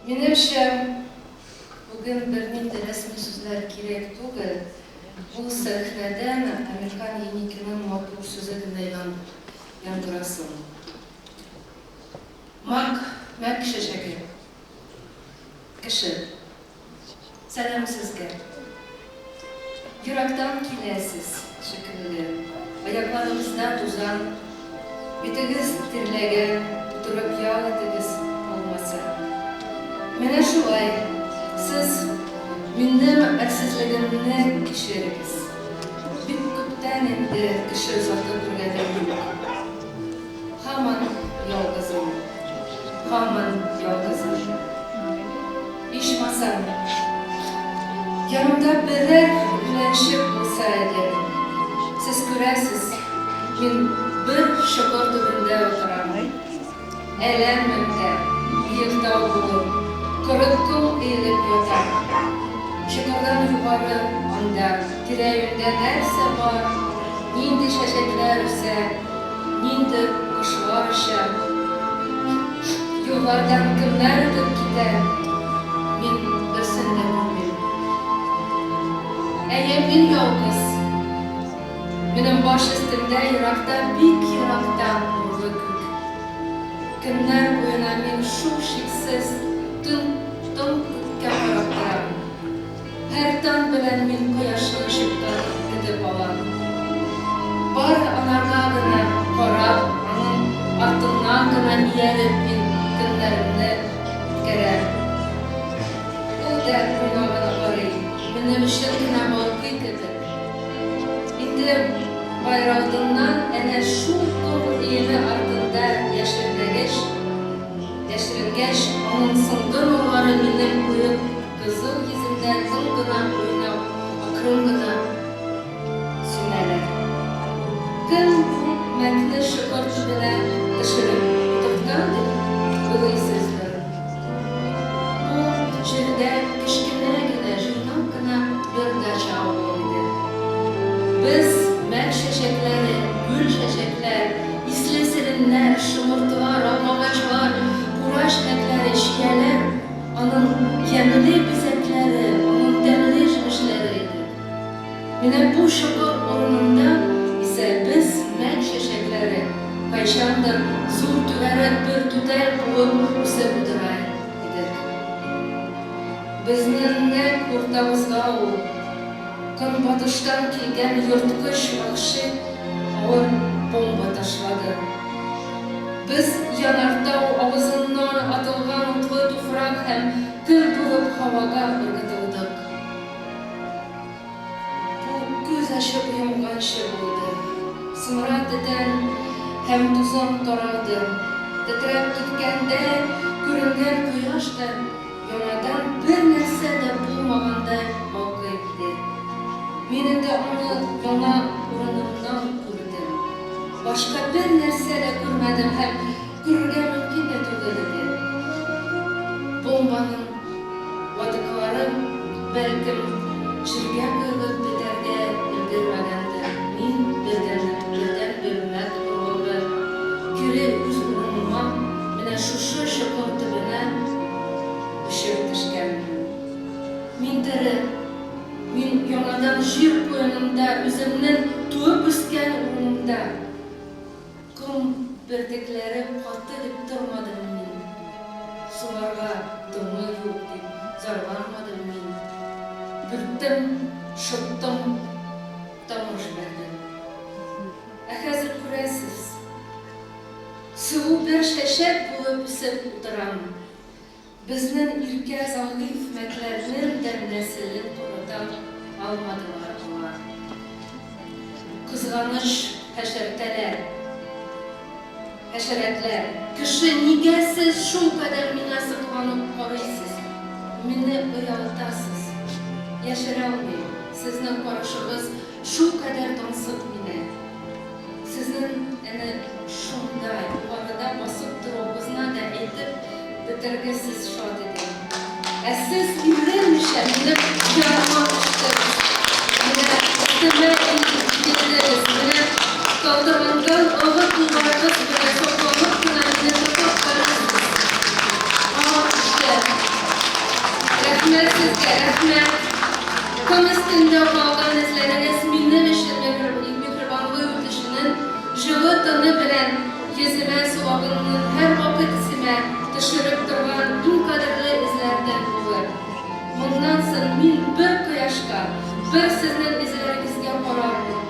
Минемчә, бүген бернинди рәсми сүзләр кирәк түгел. Бу сәхнәдән Әмирхан Еникинең матур сүзе генә яңгырасын. Мак, мәк чәчәге. Кеше. Сәлам сезгә. Ерактан киләсез, шикелле. Аякларыгызда тузан, битегез тирләгән, утырып ял итегез, булмаса. Менә шулай, сез минем әрсезлегемне кичерегез. Бик күптән инде кеше заты күргәнем юк. Һаман ялгызым. Һаман ялгызым. Ичмасам, янымда берәр үләнчек булса иде. Сез күрәсез, мин бер чокыр төбендә утырам. Әләмемдә, биек тау булып, коры ком өелеп ята. Чокырдан югары, анда, тирә-юньдә нәрсә бар, нинди чәчәкләр үсә, Нинди кошлар оча, Юллардан кемнәр үтеп китә, Мин берсен дә күрмим. Әйе, мин ялгыз. Минем баш өстемдә еракта, бик еракта нурлы күк. Көннәр буена мин шул чиксез тын тын күккә карап торам. Һәр таң белән мин кояшны ишектән көтеп алам. Бары анарга гына карап, аның артыннан гына ияреп мин көннәремне үткәрәм. Ул да миңа гына карый, минем өчен генә балкый кебек. Инде байралдыннан әнә шул ком өеме артында яшеренәгәч, яшеренгәч, аның соңгы нурлары минем куе Кызыл йөзендә тын гына уйнап, акрын гына сүнәләр. Кем бу мәкне чокыр төбенә төшереп утырткан дип уйлыйсыздыр? Бу җирдә кечкенә генә, җыйнак кына бер дача авылы иде. Без мәк чәчәкләре, гөл чәчәкләр, исле сиреньнәр, шомыртлар, алмагачлар, кура җиләкләре, чияләр, Аның ямьле бизәкләре, аның тәмле җимешләре иде. Менә бу чокыр урынында исә без мәк чәчәкләре кайчандыр зур түгәрәк бер түтәл булып үсеп утыра идек. Безнең нәкъ уртабызга ул, көнбатыштан килгән ерткыч вәхши авыр бомба ташлады. Без янартау авызыннан атылган утлы туфрак һәм көл булып һавага ыргытылдык. Бу күз ачып йомганчы булды. Соңра төтен һәм тузан таралды. Тетрәп киткәндә күренгән кояш та яңадан бернәрсә дә булмагандай балкый иде. Мин инде аны яңа урынымнан күрдем. Башка бер нәрсә дә күрмәдем һәм күрергә мөмкин дә түгел иде. Бомбаның ватыклары, бәлкем, җиргә коелып бетәргә өлгермәгәндер, мин бердәнбер мәк орлыгы кире үз урыныма, менә шушы чокыр төбенә очып төшкәнмен. Мин тере. Мин яңадан җир куенында, үземнең туып-үскән урынымда. Ком бөртекләре каты дип тормадым мин, суларга дымы юк дип зарланмадым мин. Бүрттем, шыттым, тамыр җибәрдем. Ә хәзер күрәсез, сылу бер чәчәк булып үсеп утырам. Безнең иркә зәгыйфь мәкләрнең дә нәселен корыта алмадылар алар. Кызганыч хәшәртәләр. Хәшәрәтләр. Кеше, нигә сез шулкадәр миңа сокланып карыйсыз? Мине оялтасыз. Яшерә алмыйм, сезнең карашыгыз шулкадәр тансык мине. Сезнең әнә шунда, югарыда басып торуыгызны да әйтеп бетергесез шат идем. Ә сез иренмичә минем яныма төштегез, менә өстемә иелдегез, менә калтыранган олы кулларыгыз белән сокланып кына мине тотып карыйсыз. Ах, иштә! Рәхмәт сезгә, рәхмәт! Ком өстендә калган эзләрегез минем өчен миһербанлы үтешенең җылы тыны белән йөземә сулагынның һәрвакыт исемә төшереп торган иң кадерле эзләрдән булыр. Моннан соң мин бер кояшка, бер сезнең эзләрегезгә карармын.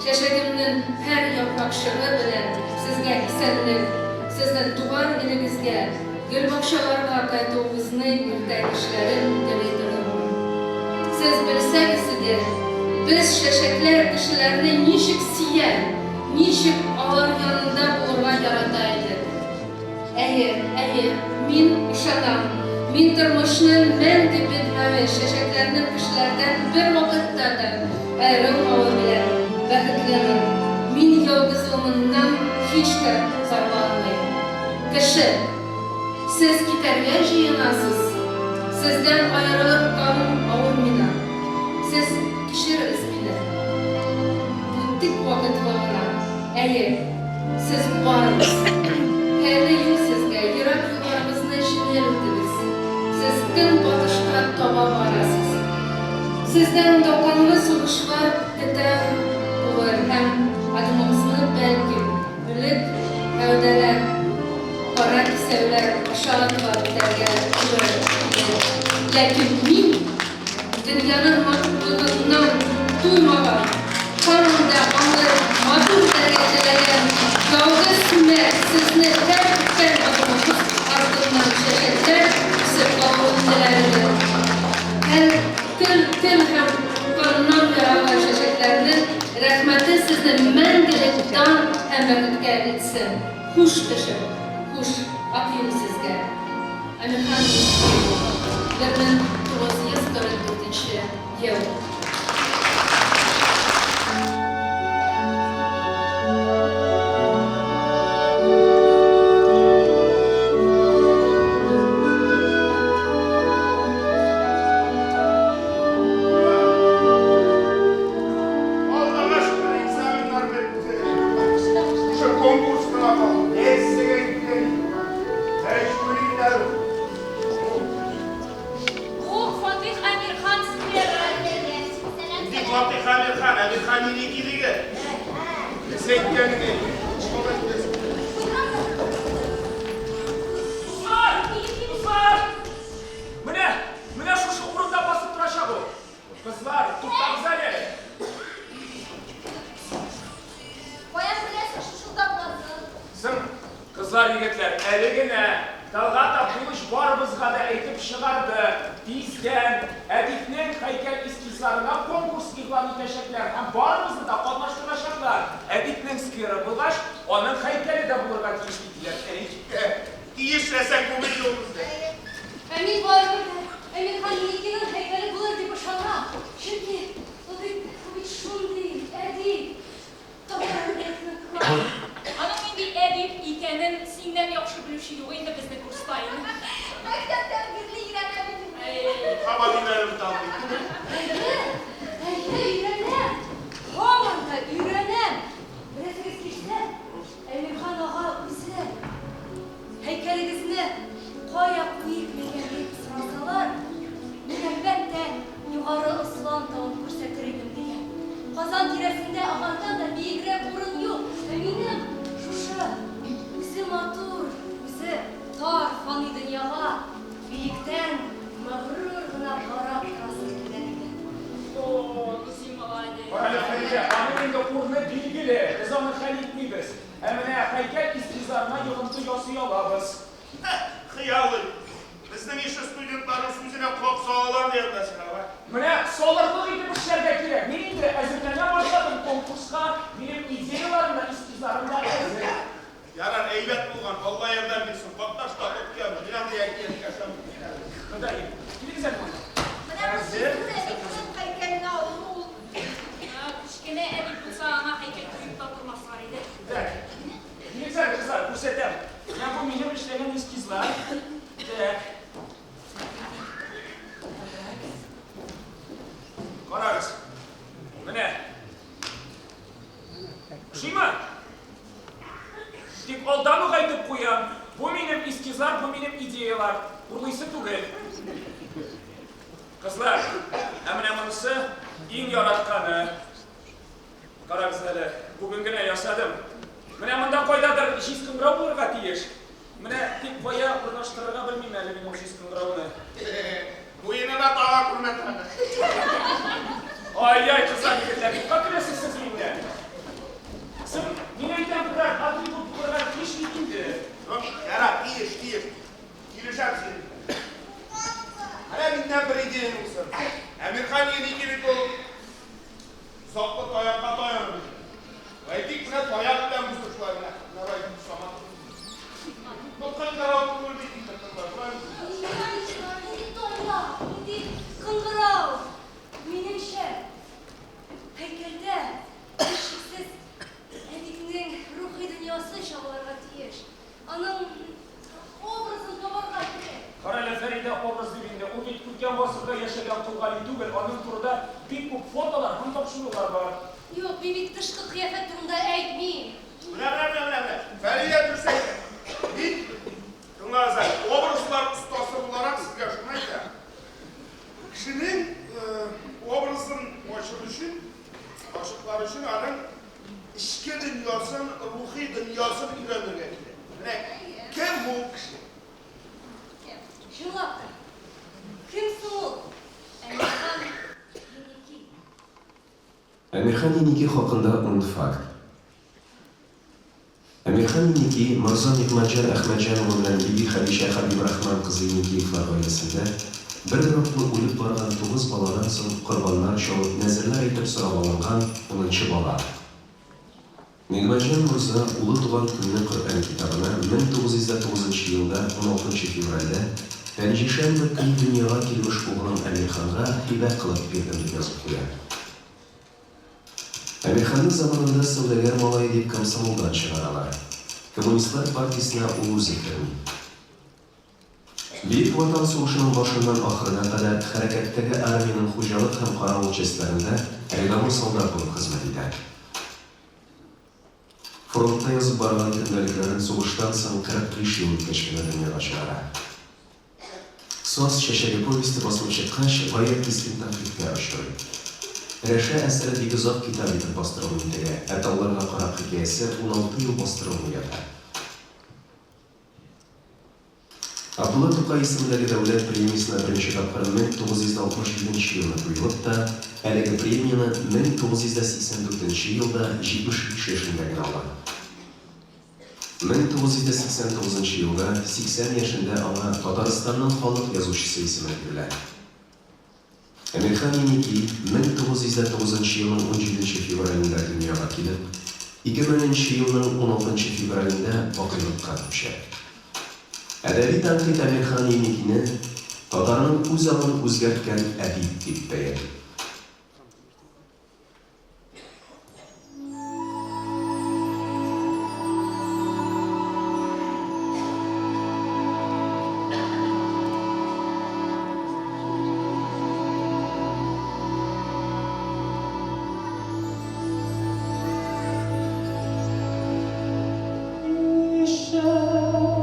Чәчәгемнең һәр яфракчыгы белән сезгә исәнлек, сезнең туган илегезгә, гөлбакчаларга кайтуыгызны иртә кичләрен тели торырмын. Сез белсәгез иде, без, чәчәкләр, кешеләрне ничек сөя, ничек алар янында булырга ярата идек. Әйе, әйе, мин ышанам, мин тормышның мәңге бетмәве, чәчәкләрнең кешеләрдән бервакытта да аерылмавы белән бәхетлемен. Мин ялгызлыгымнан һич тә зарланмыйм. Кеше! Сез китәргә җыенасыз? Сездән аерылып калу авыр мина. Сез кичерегез мине. Бу тик вакытлы гына. Әйе, сез барыгыз. Хәерле юл сезгә, ерак юлларыгызны җиңел үтегез. Сез көнбатышка таба барасыз. Сездән анда канлы сугышлар көтә булыр һәм адымыгызны, бәлкем, үлек гәүдәләр, кара кисәүләр аша атлап үтәргә туры килер. Ләкин мин. Дөньяның матурлыгыннан туймаган, һаман да аны матур итәргә теләгән ялгыз мәрт сезне һәр үткән адымыгыз артыннан чәчәкләр үсеп калуын теләр идем. Һәр көл, көл һәм каннан яралган чәчәкләрнең рәхмәте сезне мәңгелек дан һәм бәхеткә илтсен. Хуш, кешем, хуш, ак юл сезгә! Әмирхан Еники, 1944 ел. Аллага шөкер, экзаменнар бетте. Шушы конкурс кына калды. Нәрсәгә әйттең? Мәҗбүри дәру. Бу Фатих Әмирхан скверы. Нинди Фатих Әмирхан? Әмирхан Еники диген. Нәрсә әйткәнен әйт. Ничек әйтәсең? Дуслар! Дуслар! Менә, менә шушы урында басып торачак ул. Кызлар, туктагыз әле! Каян беләсең шушында буласын? Соң, кызлар, егетләр, әле генә Тәлгать Абдулыч барыбызга да әйтеп чыгарды, тиздән Әдипнең һәйкәл эскизларына конкурс игълан итәчәкләр һәм барыбызны да катнаштырачаклар. Әдипнең скверы булгач, аның һәйкәле дә булырга тиеш бит, диләр. Әй. Тиеш нәрсә күңел юк бездә. Ә мин барыбер дә Әмирхан Еникинең һәйкәле булыр дип ышанам. Чөнки ул бит, ул бит шундый әдип. Татар әдәбиятының Аның нинди әдип икәнен синнән яхшы белүче юк инде безнең курста инде. Мәктәптән бирле өйрәнәм инде мин. Һаман өйрәнеп бетә алмый. Әйе, әйе, өйрәнәм. Һаман да өйрәнәм. Беләсегез килсә, Әмирхан ага үзе Һәйкәлегезне кая куйыйк микән дип сорасалар, мин, әлбәттә, Югары Ослан тавын күрсәтер идем, дигән. Казан тирәсендә аңардан да биегрәк урын юк. Ә минем шушы үзе матур, үзе тар фани дөньяга биектән мәгърур гына карап торасым килә, дигән. О, ну син молодец! Карале, Фәридә, аның инде урыны билгеле, без аны хәл итмибез. Ә менә һәйкәл эскизларына йогынты ясый алабыз. Хыялый. Безнең ише студентларның сүзенә колак салалар дияргә син алай. Менә салырлык итеп эшләргә кирәк. Мин инде әзерләнә башладым конкурска, минем идеяларым да, эскизларым да әзер. Ярар, әйбәт булган, Алла ярдәм бирсен, катнаш та, отка, мин андый әкияткә ышанмыйм. Ходаем, килегез әле монда. Менә бу Әзер. зур әдипнең һәйкәленә алыну ул. Кечкенә әдип булса, аңа һәйкәл куеп та тормаслар иде. Так, килегез әле, кызлар, күрсәтәм. Менә бу минем эшләгән эскизлар. Так. Так. Карагыз. Менә. Ошыймы? Тик алдан ук әйтеп куям, бу минем эскизлар, бу минем идеялар. Урлыйсы түгел. Кызлар, ә менә монысы иң яратканы. Карагыз әле, бүген генә ясадым. Менә монда кайдадыр җиз кыңгырау булырга тиеш. Менә тик кая урнаштырырга белмим әле мин ул җиз кыңгырауны. Муенына тага күрмә тагы. Ай-яй, кызлар, егетләр, юкка көләсез сез миннән. Соң, мин әйтәм, берәр атрибут булырга тиеш бит инде. Юк, ярар, тиеш, тиеш. Килешәм синең белән. Менә миннән бер идея булсын. Әмирхан Еники бит ул затлы таякка таянып йөри. Әйтик, менә таяк белән булсын шулай менә. Менә Самат. Ну, кыңгырау түгел бит инде, кызлар, шулаймы? Нинди таяк, нинди кыңгырау. Минемчә, һәйкәлдә, һичшиксез, әдипнең рухи дөньясы чагылырга тиеш. Аның образын табарга кирәк. Карале, Фәридә, образ дип инде, ул бит үткән гасырда яшәгән Кол Гали түгел, аның турыда бик күп фотолар һәм тапшырулар бар. Юк, мин бит тышкы кыяфәт турында әйтмим. Менә, менә, менә, менә, менә. Фәридә дөрес әйтә. Мин, тыңлагыз әле, образлар остасы буларак сезгә шуны әйтәм. Кешенең образын ачыр өчен, ачыклар өчен аның эчке дөньясын, рухи дөньясын өйрәнергә кирәк. Менә кем ул кеше? Чынлап та, кем соң ул Әмирхан Еники? Әмирхан Еники хакында ун факт. Әмирхан Еники, морза Нигъмәтҗан Әхмәтҗан улы белән Биби Хәдичә Хәбибрахман кызы Еникиевлар гаиләсендә бер-бер артлы үлеп барган тугыз баладан соң корбаннар чалып, нәзерләр әйтеп сорап алынган унынчы бала. Нигъмәтҗан морза улы туган көнне Коръән китабына 1909 нчы елда уналтынчы февральдә пәнҗешәмбе көн дөньяга килмеш углым Әмирханга һибә кылып бирдем дип язып куя. Әмирханны заманында сәүдәгәр малае дип комсомолдан чыгаралар. Коммунистлар партиясенә ул үзе керми. Бөек Ватан сугышының башыннан ахырына кадәр хәрәкәттәге армиянең хуҗалык һәм каравыл частьләрендә рядовой солдат булып хезмәт итә. Фронтта язып барган көндәлекләрен сугыштан соң 45 ел үткәч кенә дөньяга чыгара. Саз чәчәге повесте басылып чыккач, гаять кискен тәнкыйтькә очрый. Рәшә әсәре бик озак китап итеп бастырылмый интегә, ә Тауларга карап хикәясе 16 ел бастырылмый ята. Габдулла Тукай исемендәге дәүләт премиясенә беренче тапкыр 1967 нче елны куелып та, әлеге премияне 1984 нче елда 75 яшендә генә ала. 1989 нчы елда 80 яшендә аңа Татарстанның халык язучысы исеме бирелә. Әмирхан Еники 1909 нчы елның унҗиденче февралендә дөньяга килеп, 2000 нче елның уналтынчы февралендә бакыйлыкка күчә. Әдәби тәнкыйть Әмирхан Еникине татарның үзаңын үзгәрткән әдип дип бәяли. Ишетми.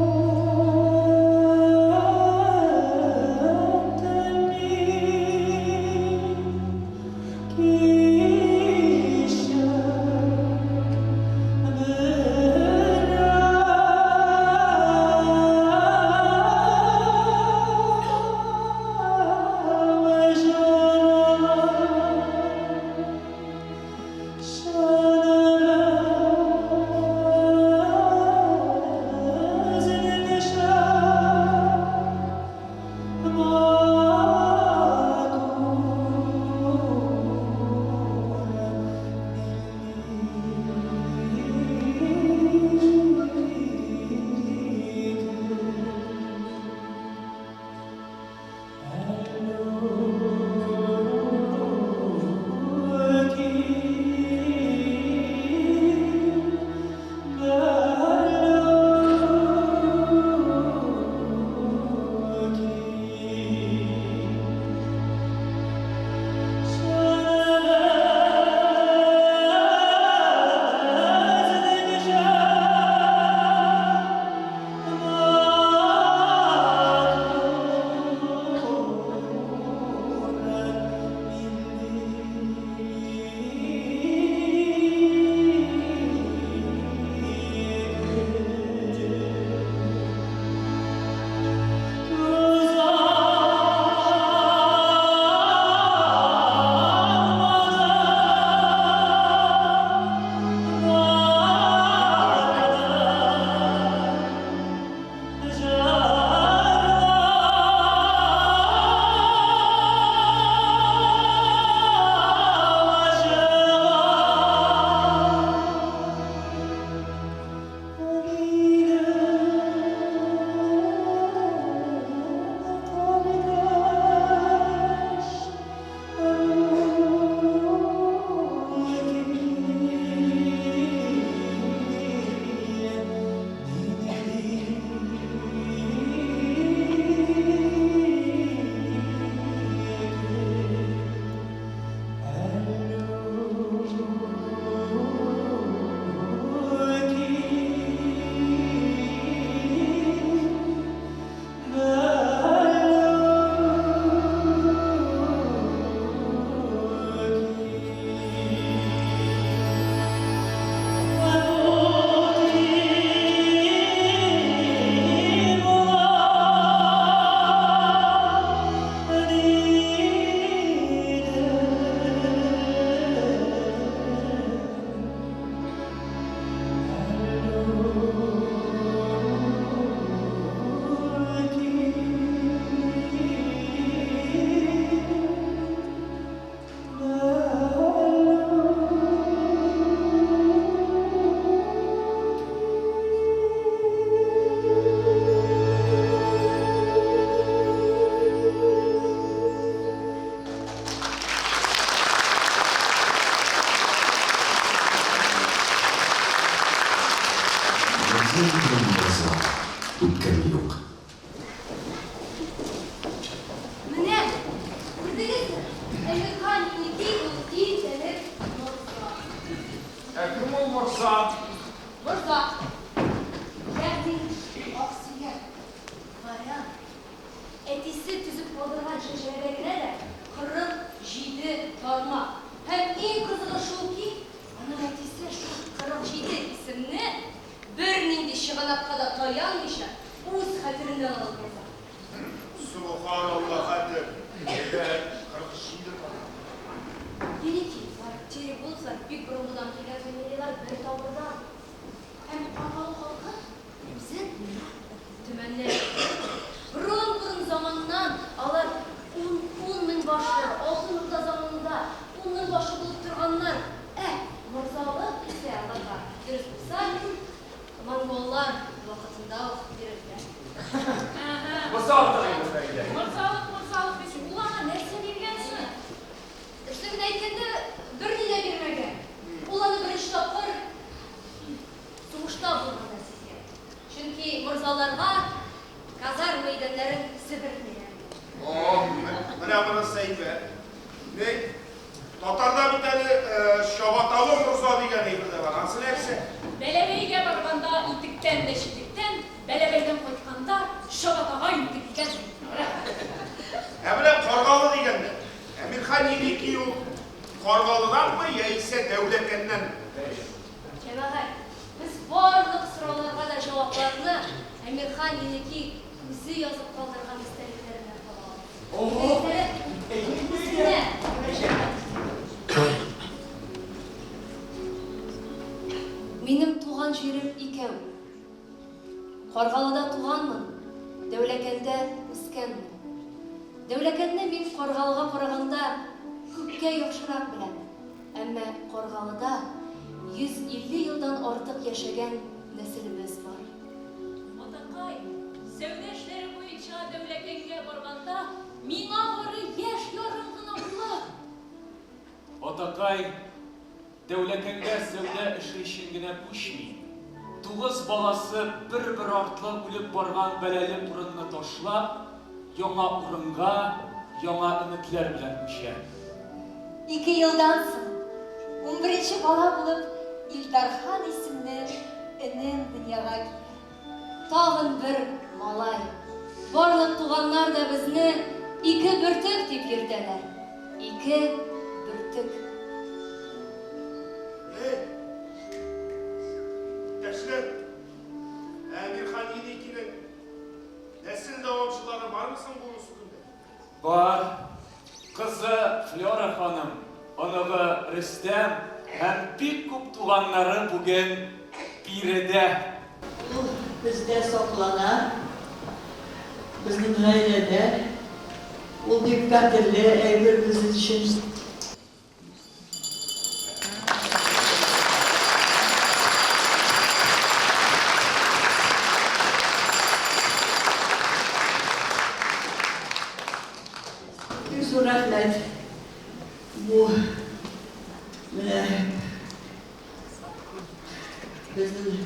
әтисе төзеп калдырган шәҗәрәдә генә дә 47 тармак. Һәм иң кызыгы шул ки, аның әтисе шул 47 исемне бернинди чыганакка да таянмыйча, үз хәтереннән алып яза. Сөбханалла, хәтер! Әйбәт, 47 тармак. Еникеевлар, Терегуловлар бик борынгыдан килгән фамилияләр бер тамырдан. Һәм Каргалы халкы үзен Төмәннән. Борын-борын заманнан алар ун, ун мең башы, Алтын Урда заманында ун мең башы булып торганнар. Ә морзалык исә аларга, дөрес булса, монголлар вакытында ук бирелгән. Әһә. Бусы артык инде, Фәридә. Морзалык, морзалык дисең, ул аңа нәрсә биргән соң? Дөресен генә әйткәндә, берни дә бирмәгән. Ул аны беренче тапкыр сугышта булганда сизгән. Чөнки морзаларга казарма идәннәрен себертмиләр иде. О, менә монысы әйбәт. Ни, татарда бит әле чабаталы морза дигән әйбер дә бар. Анысы нәрсә? Бәләбәйгә барганда итектән дә читектән, Бәләбәйдән кайтканда чабатага интеккән. Ә менә Каргалы дигәндә, Әмирхан Еники ул Каргалыданмы яисә Дәүләкәннәнме? Җәмәгать, без барлык сорауларга да җавапларны Әмирхан Еники үзе язып калдырган истәлекләреннән таба алабыз. Истәлекләре үзенә мөрәҗәгать итик. Минем туган җирем икәү. Каргалыда туганмын, Дәүләкәндә үскәнмен. Дәүләкәнне мин Каргалыга караганда күпкә яхшырак беләм. Әмма Каргалыда 150 елдан артык яшәгән нәселебез бар. Атакай, сәүдә эшләре буенча Дәүләкәнгә барганда, миңа бары яшь ярым гына була. Атакай, Дәүләкәнгә сәүдә эше өчен генә күчми. Тугыз баласы бер-бер артлы үлеп барган бәлале урынны ташлап, яңа урынга, яңа өметләр белән күчә. Ике елдан соң, унберенче бала булып, Илдархан исемле энем дөньяга килә. Тагын бер малай. Барлык туганнар да безне ике бөртек дип йөртәләр. Ике бөртек. Эй, иптәшләр, ә Әмирхан Еникинең нәсел дәвамчылары бармы соң бүгенге көндә? Бар. Кызы Флера ханым, оныгы Рөстәм һәм бик күп туганнары бүген биредә. Ул бездә саклана, безнең гаиләдә. Ул бик кадерле әйбер безнең өчен. Бик зур рәхмәт бу менә безнең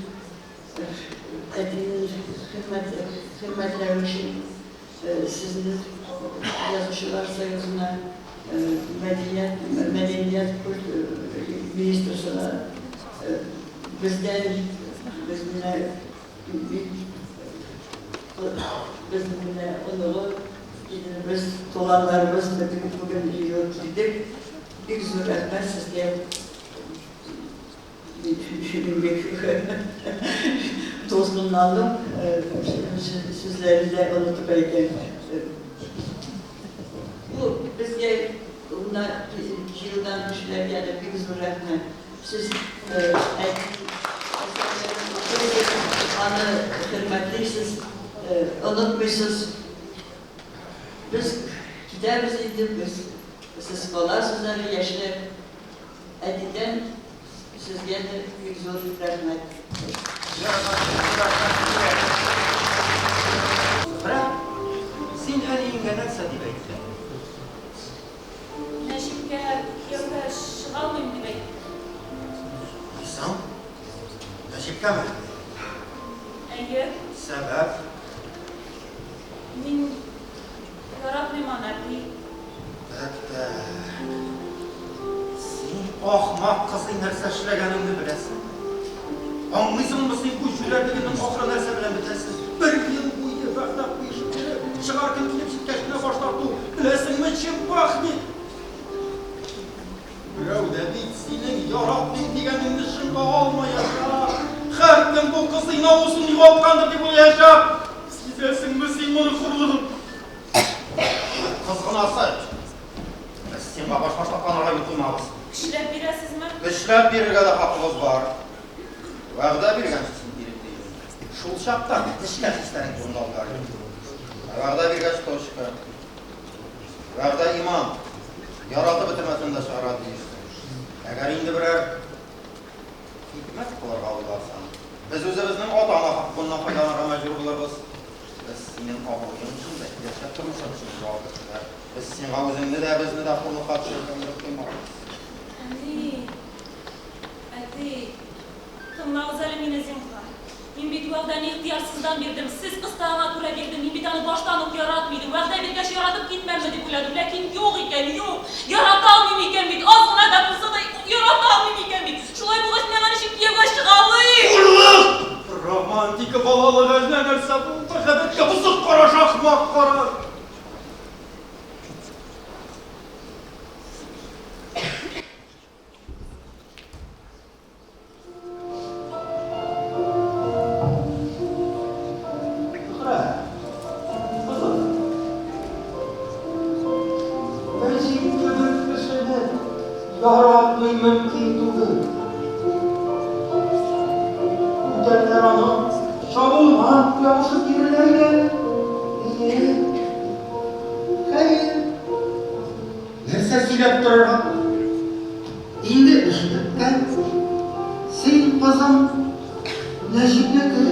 әтинең хөрмәтләү өчен. Сезне Язучылар союзына, мәдәният, мәдәният министрсына бездән, без менә бик, безнең менә оныгы, киленебез, туганнарыбыз бөтен бүген җыелып килдек. Бик зур рәхмәт сезгә. Мин бик дулкынландым, сүзләрне дә онытып әйтәм. Бу безгә монда җыелган кешеләргә дә бик зур рәхмәт. Сез аны хөрмәтлисез, онытмыйсыз. Без китәбез инде, без сез каласыз әле, яшьләр. Әтидән сезгә дә бик зур рәхмәт. Зөһрә, син әниеңгә нәрсә дип әйттең? Нәҗипкә кияүгә чыга алмыйм дип әйттем. Ни соң? Нәҗипкәме? Әйе. Сәбәп? Мин яратмыйм аны, әти. Тәк-тәк. Син ахмак кызый нәрсә эшләгәнеңне беләсеңме? Аңлыйсыңмы син бу җүләрлегеңнең ахыры нәрсә белән бетәсен? Бер ел буе вәгъдә куешып йөреп, чыгар көн килеп җиткәч. чем пахнет? Берәү дә бит синең яратмыйм дигәнеңне чынга алмаячак. Һәркем бу кызый намусын югалткандыр дип уйлаячак. Сизәсеңме син моның хурлыгын? Кызгынасы. Без сиңа башбаштакланырга юл куймабыз. Көчләп бирәсезме? Көчләп бирергә дә хакыбыз бар. Вәгъдә биргәнсең син ирекле идең. Шул чакта нечкә хисләрең турында уйлар идем. Ә вәгъдә биргәч, точка. Вәгъдә иман. Яратып бетермәсәң дә чыгарга тиешсең. Әгәр инде берәр хикмәт кылырга уйласаң, без үзебезнең ата-ана хокукыннан файдаланырга мәҗбүр булырбыз. Без синең абруең өчен дә, киләчәк тормышың өчен дә җаваплы кешеләр. Без сиңа үзеңне дә, безне дә хурлыкка төшерергә ирек куймабыз. Әни, әти, тыңлагыз әле мине, зинһар. Мин бит вәгъдәне ихтыярсыздан бирдем. Сез кыстаганга күрә бирдем. Мин бит аны баштан ук яратмый идем. Вәгъдә биргәч, яратып китмәмме дип уйладым. Ләкин юк икән, юк! Ярата алмыйм икән бит! Аз гына да булса да ярата алмыйм икән бит! Шулай булгач, мин аңа ничек кияүгә чыга алыйм? Хурлык! Романтика, балалык әллә нәрсә бу? Мәхәббәткә бозык караш, ахмак караш! Зөһрә, кызым, Нәҗип кебек кешене яратмый мөмкин түгел. Бүтәннәр аның чабуына ябышып йөрерләр иде. Әйе. Хәер, нәрсә сөйләп торырга? Инде эш беткән. Син, кызым, Нәҗипнеке.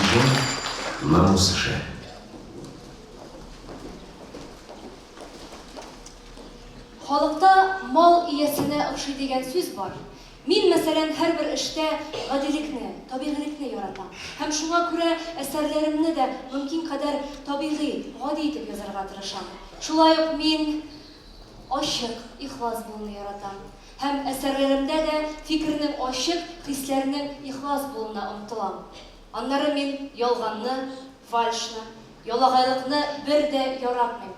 Иҗат, намус эше. үзенә охшый дигән сүз бар. Мин, мәсәлән, һәрбер эштә гадилекне, табигыйлекне яратам. Һәм шуңа күрә әсәрләремне дә мөмкин кадәр табигый, гади итеп язарга тырышам. Шулай ук мин ачык, ихлас булуны яратам. Һәм әсәрләремдә дә фикернең ачык, хисләрнең ихлас булуына омтылам. Аннары мин ялганны, фальшны, ялагайлыкны бер дә яратмыйм.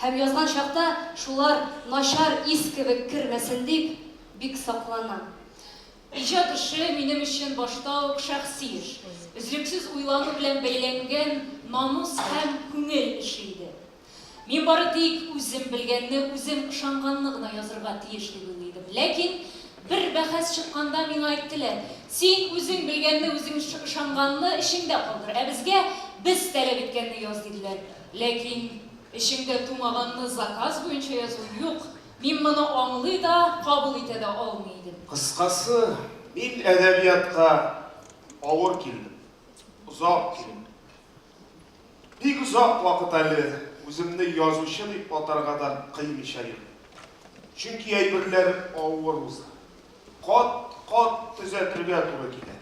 Һәм язган чакта шулар начар ис кебек кермәсен дип, бик сакланам. Иҗат эше минем өчен башта ук шәхси эш, өзлексез уйлану белән бәйләнгән намус һәм күңел эше иде. Мин бары тик үзем белгәнне, үзем ышанганны гына язырга тиеш дип уйлый идем. Ләкин бер бәхәс чыкканда миңа әйттеләр, Син үзең белгәнне, үзең ышанганны эчеңдә калдыр, ә безгә без таләп иткәнне яз, диделәр. Ләкин эчеңдә тумаганны заказ буенча язу юк, мин моны аңлый да, кабул итә дә алмый идем. Кыскасы, мин әдәбиятка авыр килдем, озак килдем. Бик озак вакыт әле үземне язучы дип атарга да кыймыйча йөрдем. Чөнки әйберләр авыр уза. Кат-кат төзәтергә туры килә.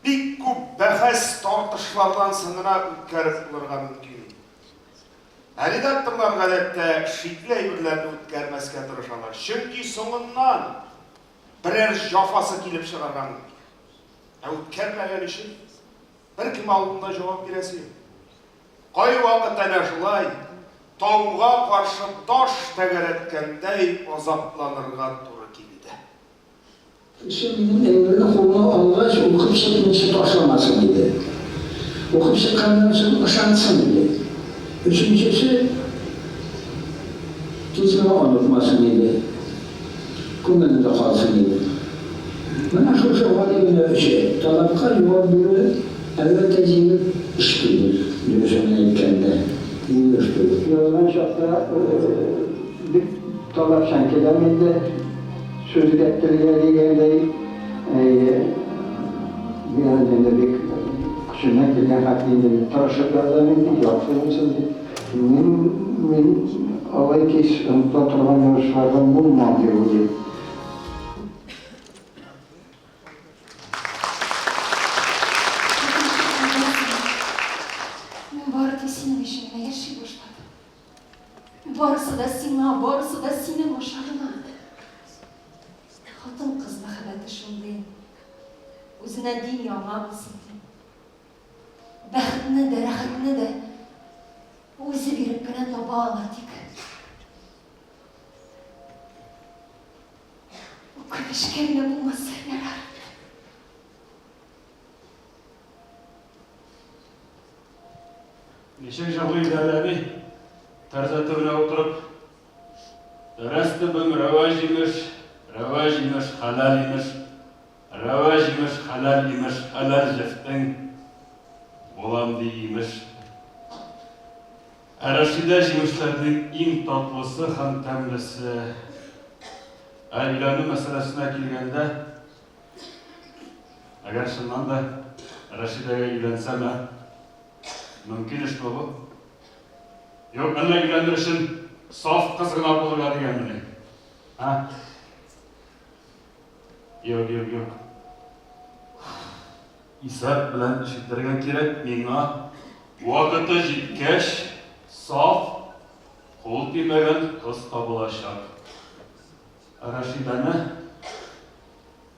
Бик күп бәхәс-тартышлардан соң гына үткәреп булырга мөмкин иде. Ә редакторлар, гадәттә, шикле әйберләрне үткәрмәскә тырышалар, чөнки соңыннан берәр җафасы килеп чыгарга мөмкин. Ә үткәрмәгән өчен беркем алдында җавап бирәсе юк. Кайвакыт әнә шулай, тауга каршы таш тәгәрәткәндәй азапланырга туры килде. Кеше минем әйберне кулына алгач, укып чыкмыйча ташламасын иде. Укып чыкканнан соң ышансын иде. Өченчесе, тиз генә онытмасын иде. Күңелендә калсын иде. Менә шушы гади генә өче таләпкә җавап бирү, әлбәттә, җиңел эш түгел, дөресен генә әйткәндә, җиңел эш түгел. Язган чакта бик таләпчән киләм инде. Сүзгә телгә дигәндәй, әйе, мин инде бик көчемнән килгән хәтле инде мин тырышып язам инде, яхшы булсын дип. Мин, мин алай тиз оныта торган язучылардан булмам дип уйлыйм. Икенче көннән соң мин бары тик синең өчен генә яши башладым. Барысы да сиңа, барысы да синең аша гына. Хатын-кыз мәхәббәте шундый. Үзенә дин яңа булсын ди. Бәхетне дә, рәхәтне дә үзе биреп кенә таба ала тик. Үкенечкә генә булмаса ярар. Ничек җырлый иде әле әби? Тәрәзә төбенә утырып. Тәрәз төбем рәвәҗ имеш, рәвәҗ имеш, хәләл имеш. Рәвәҗ имеш, хәләл имеш, хәләл җефтең булам ди имеш. Ә Рәшидә җимешләрнең иң татлысы һәм тәмлесе. Ә өйләнү мәсьәләсенә килгәндә, Әгәр чыннан да Рәшидәгә өйләнсәм, ә? Мөмкин эшме бу? Юк, әллә өйләнер өчен саф кыз гына булырга дигәнмени? Ә? Юк, юк, юк. Исәп белән эш итәргә кирәк миңа. Вакыты җиткәч, саф, кул тимәгән кыз табылачак. Ә Рәшидәне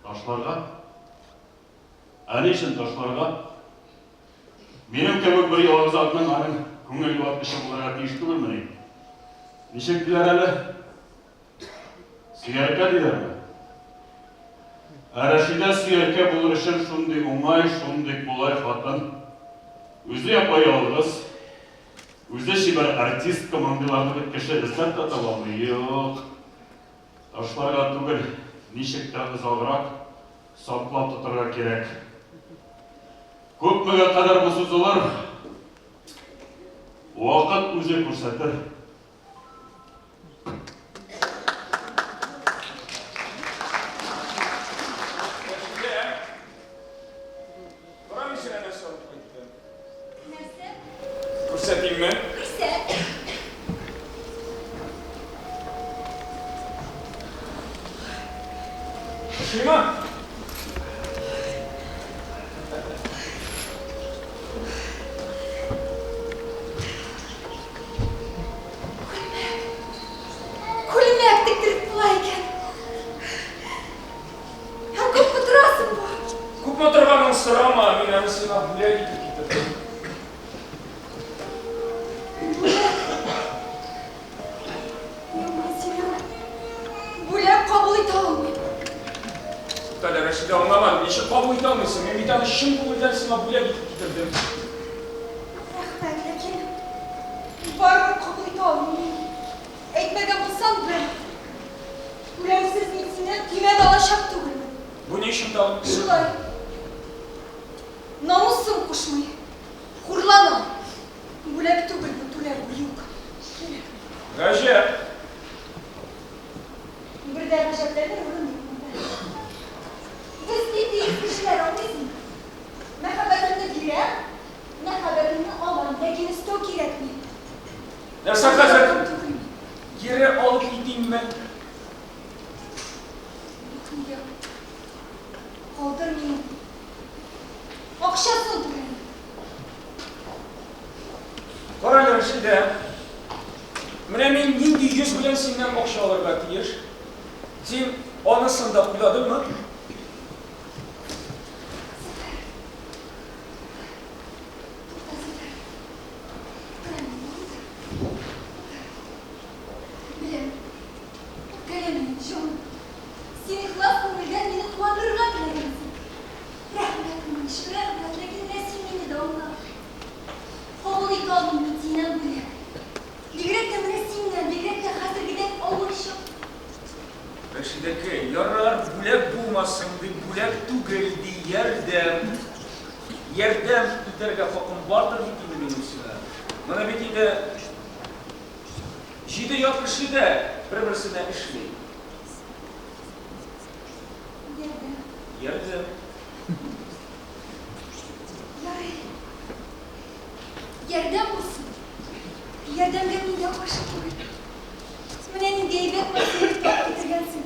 Ташларга? Ә ни өчен ташларга? Минем кебек бер ялгыз атның аның күңел юаткычы булырга тиеш түгелмени? Ничек диләр әле? Сөяркә диләрме? Ә Рәшидә сөяркә булыр өчен шундый уңай, шундый кулай хатын. Үзе япа-ялгыз, үзе чибәр артистка, мондыйларны бит кеше эзләп тә таба алмый. Юк. Ташларга түгел, ничек тә озаграк саклап тотарга кирәк. Күпмегә кадәр бу сузылыр, вакыт үзе күрсәтер. Рәшидә, кара мин сиңа нәрсә алып кайттым. Нәрсә? Күрсәтимме? Күрсәт. Ошыймы? Күлмәк. Күлмәк тектереп була икән. Һәм күпме торасың бу? Күпме торганын сорама, мин аны сиңа бүләк итеп китердем. Бүләк. Юк, мин синнән бүләк кабул итә алмыйм. Туктале, Рәшидә, аңламадым, ничек кабул итә алмыйсың? Мин бит аны чын күңелдән сиңа бүләк итеп китердем. Рәхмәт, ләкин барыбер кабул итә алмыйм мин. Әйтмәгән булсаң, бел. Түләүсез мин синнән төймә дә алачак түгелмен. Бу ни өчен тагын? Шулай. Намусым кушмый. Хурланам. Бүләк түгел бу, түләү бу, юк. Кирәкми. Гаҗәп! Бер дә гаҗәпләнер урын юк монда. Без тип-тигез кешеләр, аңлыйсыңмы? Мәхәббәтемне бирәм, мәхәббәтемне алам, ләкин өстәү кирәкми. Нәрсә хәзер? Кире алып китимме? Юк, нигә? Калдыр мине. Акчасын түлим. Карале, Рәшидә. Менә мин нинди йөз белән синнән акча алырга тиеш? Син анысын да уйладыңмы? Зөфәр. Тукта, Зөфәр. Утыр әле, утыр. Утыр. Беләм. Үпкәләмә мине, җаным. Син ихлас күңелдән мине куандырырга теләгәнсең. Рәхмәт моның өчен, рәхмәт, ләкин менә син мине дә аңла. Кабул итә алмыйм мин синнән бүләк. Бигрәк тә менә синнән, бигрәк тә хәзергедән авыр чакта. Рәшидәкәй, ярар, бүләк булмасын, ди, бүләк түгел, ди, ярдәм. Ярдәм итәргә хакым бардыр бит инде минем сиңа. Моны бит инде җиде ят кеше дә бер-берсенә эшли. Ярдәм. Ярдәм. Ярый. Ярдәм булсын. Ярдәмгә мин дә каршы түгел. Менә нинди әйбәт материк табып китергәнсең.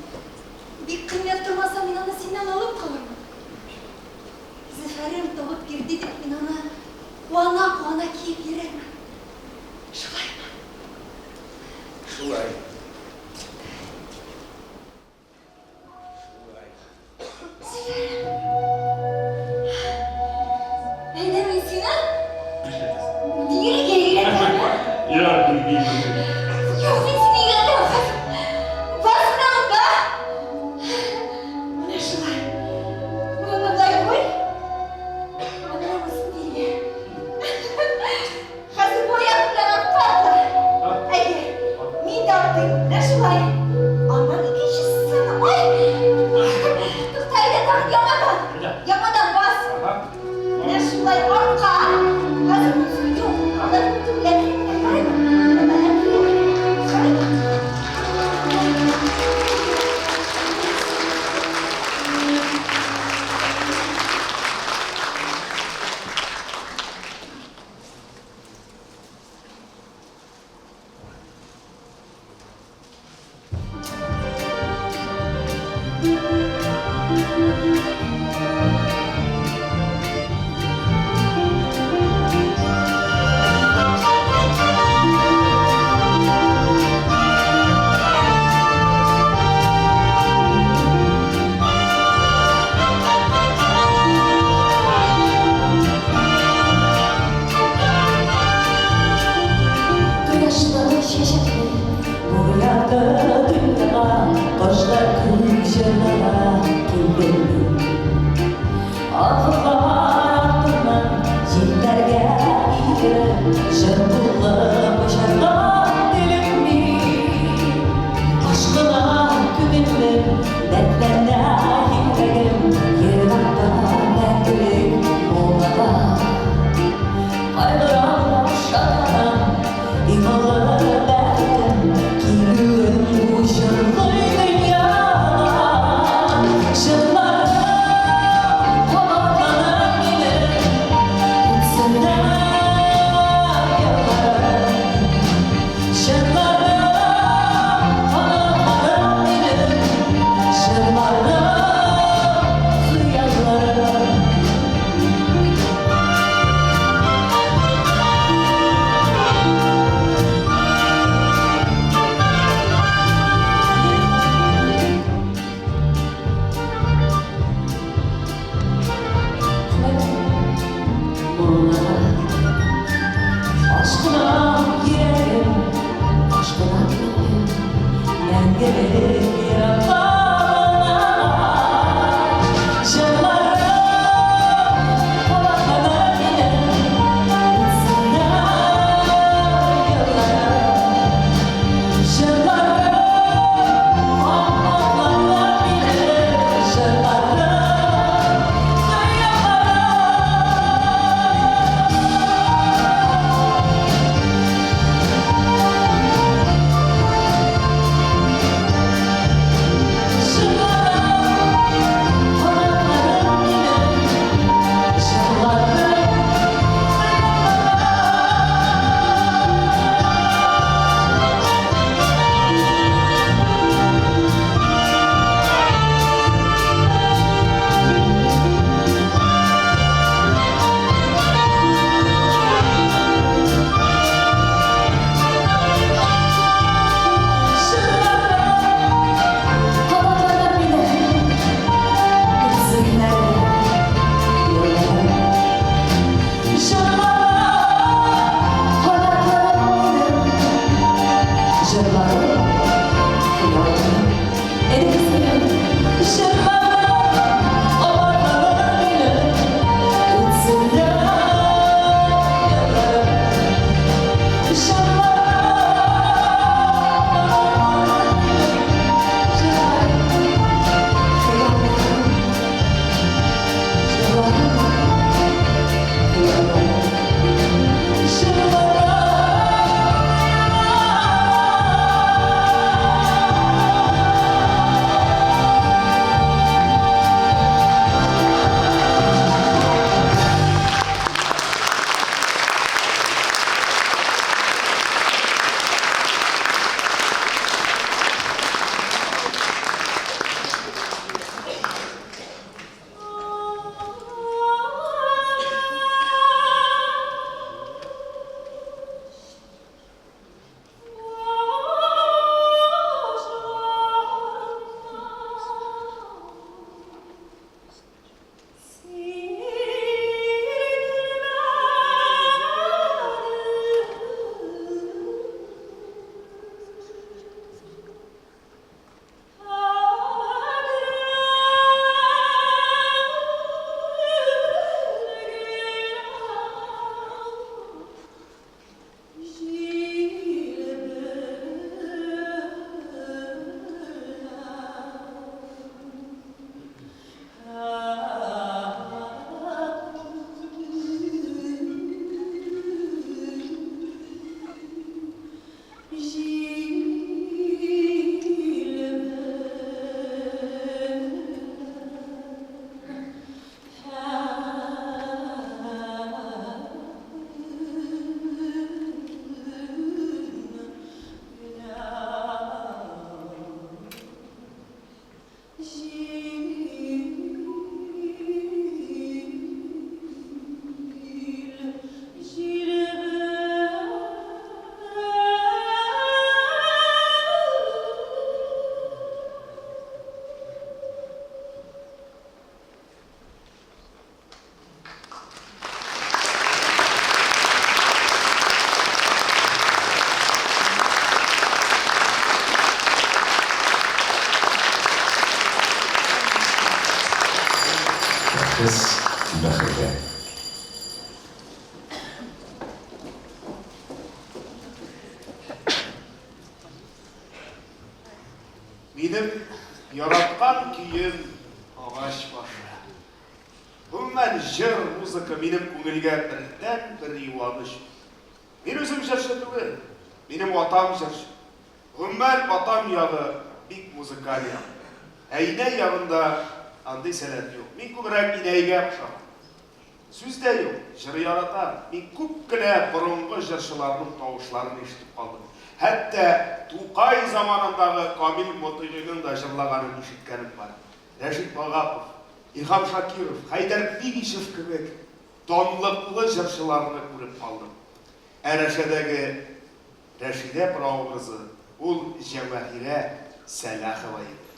Бик кыйммәт тормаса, мин аны синнән алып калырмын. Зөфәрем табып бирде дип, мин аны куана-куана киеп йөрермен. Шулаймы? Шулай. Әйдә мин сине биергә өйрәтәм. Юк, мин бимим. Юк, мин сине өйрәтәм хәзер. Бас менә монда. Менә шулай. Моны болай куй. Ә менә монысын биргә. Хәзер бу аяк белән артка атла. Әйе, мин дә атлыйм. Менә шулай. Аннан икенчесен. Ой! Тукта, әйдә тагын яңадан. Яңадан бас. Менә шулай артка. Хәзер монысы юк. Алай түгел, әкрен генә, ярыймы? Әкрен генә. Ярыймы? Кояшлы, чәчәкле бу якты дөньяга Кошлар күк җырларга килдем мин. Офыклар артыннан җилләргә ияреп, Җыр булып очарга телим мин. Ашкына күңелем, дәртләнә йөрәгем, Еракта мәңгелек моңга. Кайгырам, шатланам, иң олы бәхетем, Килүем бу җырлый дөньяга. Җырларым кабатланыр минем, Үтсеннәр елларым. Ашкына йөрәгем, ашкына күңелем, мәңгелек еракка Җырларым кабатланыр минем, үтсеннәр елларым. Җырларым кабатланыр минем, җырларым, хыялларым. Җырларым, канатларым минем, җырларым, Җырларым, кабатланыр минем, үтсеннәр елларым. Җырларым, канатларым минем, җырларым, хыялларым. Әйдәгез минем, җырларым, кабатланыр минем, үтсеннәр елларым. Шәхес бәхете. Минем яраткан көем агач башы. Гомумән, җыр, музыка минем күңелгә бердәнбер юаныч. Мин үзем җырчы түгел, минем атам җырчы. Гомумән, атам ягы бик музыкаль як. Ә инәй ягында андый сәләт юк. Мин күбрәк инәйгә охшаган. Сүз дә юк, җыр яратам. Мин күп кенә борынгы җырчыларның тавышларын ишетеп калдым. Хәтта Тукай заманындагы Камил Мотыйгыйның да җырлаганын ишеткәнем бар. Рәшит Вагапов, Илһам Шакиров, Хәйдәр Бигичев кебек данлыклы җырчыларны күреп калдым. Ә Рәшәдәге Рәшидә прообразы ул Җәвәһирә Сәлахова иде.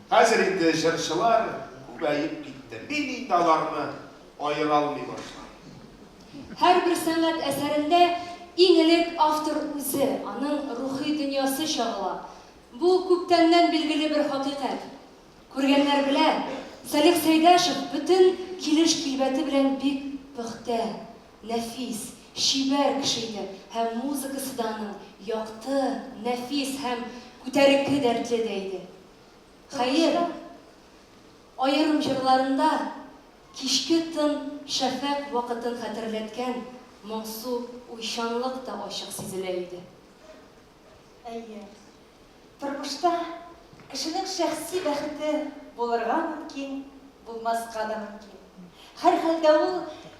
Хәзер инде җырчылар күбәеп китте. Мин инде аларны аера алмый башладым. Һәрбер сәнгать әсәрендә иң элек автор үзе, аның рухи дөньясы чагыла. Бу, күптәннән билгеле бер хакыйкать. Күргәннәр белә, Салих Сәйдәшев бөтен килеш-килбәте белән бик пөхтә, нәфис, чибәр кеше иде һәм музыкасы да аның якты, нәфис һәм күтәренке дәртле дә иде. Хәер, аерым җырларында кичке тын шәфәкъ вакытын хәтерләткән моңсу уйчанлык та ачык сизелә иде. Әйе, тормышта кешенең шәхси бәхете булырга мөмкин, булмаска да мөмкин. Һәрхәлдә ул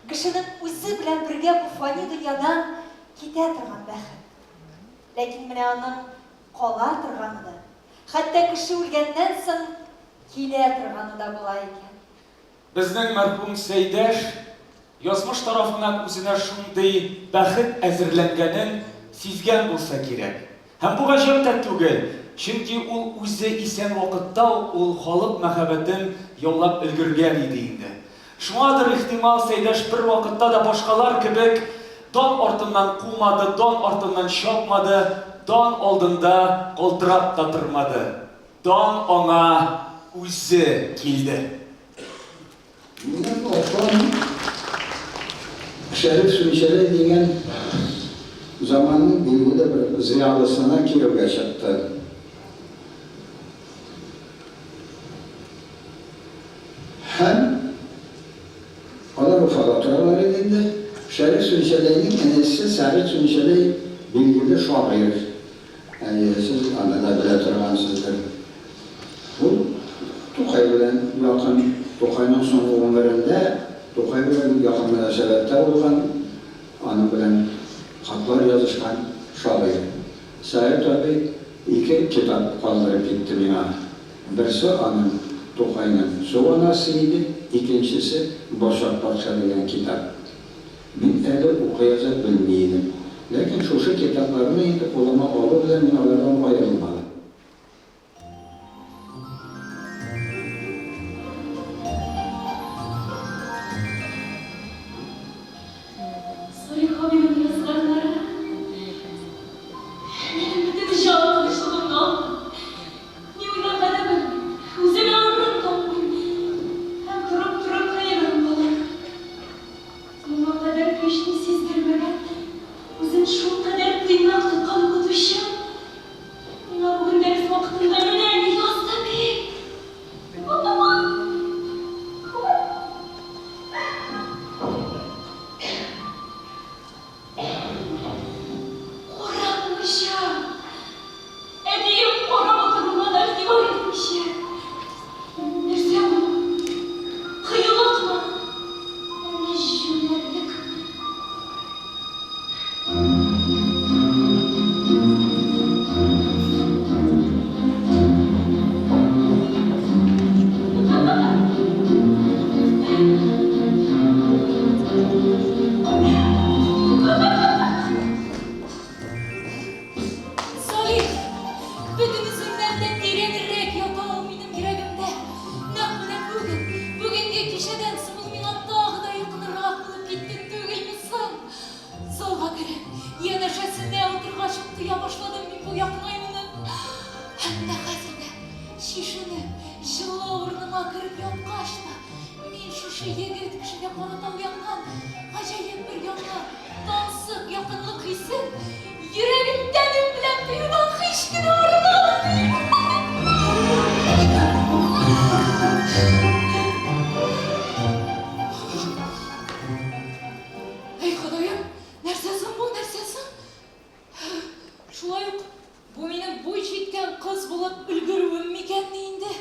кешенең үзе белән бергә бу фани дөньядан китә торган бәхет. Ләкин менә аның кала торганы да, хәтта кеше үлгәннән соң килә торганы да була икән. Безнең мәрхүм Сәйдәш язмыш тарафыннан үзенә шундый бәхет әзерләнгәнен сизгән булса кирәк. Һәм бу гаҗәп тә түгел, чөнки ул үзе исән вакытта ук ул халык мәхәббәтен яулап өлгергән иде инде. Шуңадыр, ихтимал, Сәйдәш бервакытта да башкалар кебек дан артыннан кумады, дан артыннан чапмады, дан алдында калтырап та тормады. Дан аңа үзе килде. Минем апам Шәриф Сүнчәләй дигән заманның билгеле бер зыялысына кияүгә чыкты. Һәм алар Уфада торалар иде инде. Шәриф Сүнчәләйнең энесе Сәгыйть Сүнчәләй билгеле шагыйрь. Әйе, сез аны да белә торгансыздыр. Ул Тукай белән якын, Тукайның соңгы гомерендә Тукай белән бик якын мөнәсәбәттә булган, аның белән хатлар язышкан шагыйрь. Сәгыйть абый ике китап калдырып китте миңа. Берсе аның Тукайның Су анасы иде, икенчесе Борчак патша дигән китап. Мин әле укый-яза белми идем. Ләкин шушы китапларны инде кулыма алу белән мин алардан аерылмадым. Салих абыйның язганнары минем бөтен җан тынычлыгымны алды. Ни уйларга да белмим, үземә урын тапмыйм һәм торып-торып хәйран калам. Моңа кадәр һични сиздермәгән, үзен шулкадәр тыйнак тоткан укытучым миңа бүген дәрес вакытында менә ни язды бит! Курыкмыйча! Әтием карап утыруына да игътибар итмичә. Нәрсә бу? Кыюлыкмы? Әллә җүләрлекме? Салих! Бөтенесеннән дә тирәнрәк ята ул минем йөрәгемдә. Нәкъ менә бүген, бүгенге кичәдән соң ул миңа тагы да якынрак булып китте түгелме соң? Залга кереп, янәшәсенә утыргач ук тоя башладым мин бу якынаюны. Һәм менә хәзер дә, чишенеп, җылы урыныма кереп яткач та, мин шушы егет кешегә карата уянган гаҗәеп бер яңа, Тансык якынлык хисен йөрәгем, тәнем белән тоюдан һич кенә арына алмыйм. Әй, Ходаем, нәрсә соң бу, нәрсә соң? Шулай ук бу минем буй җиткән кыз булып өлгерүем микәнни инде?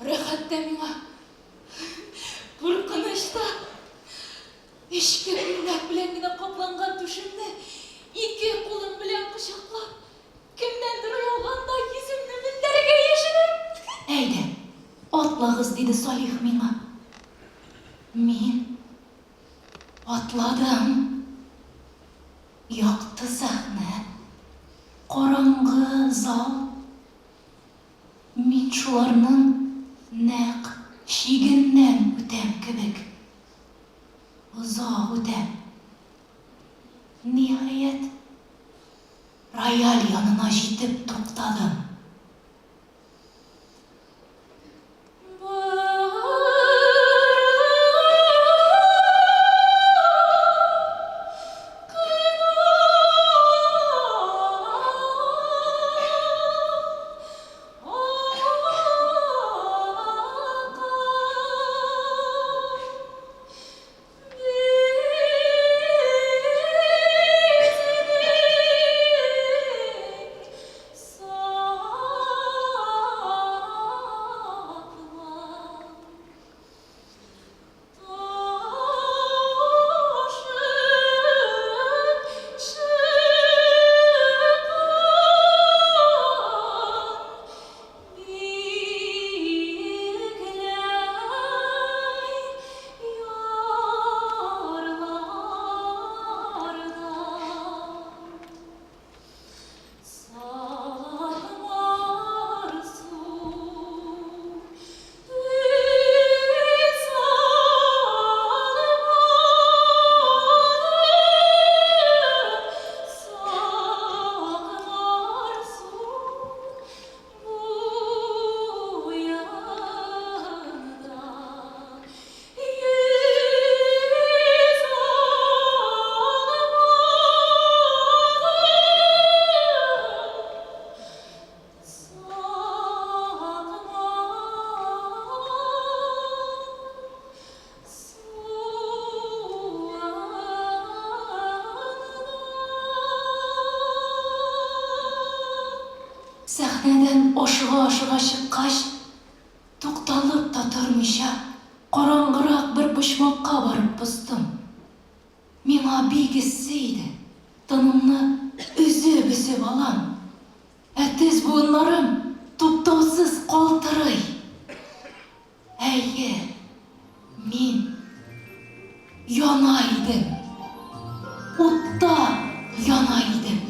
Рәхәт тә миңа, Куркыныч та. Эчке күлмәк белән генә капланган түшемне ике кулым белән кочаклап, кемнәндер оялгандай йөземне мендәргә яшереп. Әйдә, атлагыз, диде Салих миңа. Мин атладым. Якты сәхнә, караңгы зал. Мин шуларның нәкъ чигеннән үтәм кебек. Озак үтәм. Ниһаять, рояль янына җитеп туктадым. Сәхнәдән ашыга-ашыга чыккач, тукталып та тормыйча, караңгырак бер почмакка барып постым. Миңа бик эссе иде, тынымны өзеп-өзеп алам, ә тез буыннарым туктаусыз калтырый. Әйе, мин яна идем. Утта яна идем.